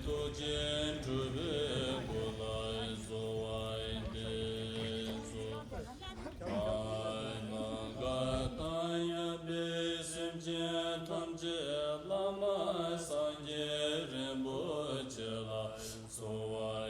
ཐུགས་རྗེ་སྤྲུལ་པའི་སྐུ་ལ་གསོལ་བ་འདེབས་སོ། མ་ནམ་མཁའ་དང་མཉམ་པའི་སེམས་ཅན་ཐམས་ཅད་བླ་མ་སངས་རྒྱས་རིན་པོ་ཆེ་ལ་གསོལ་བ་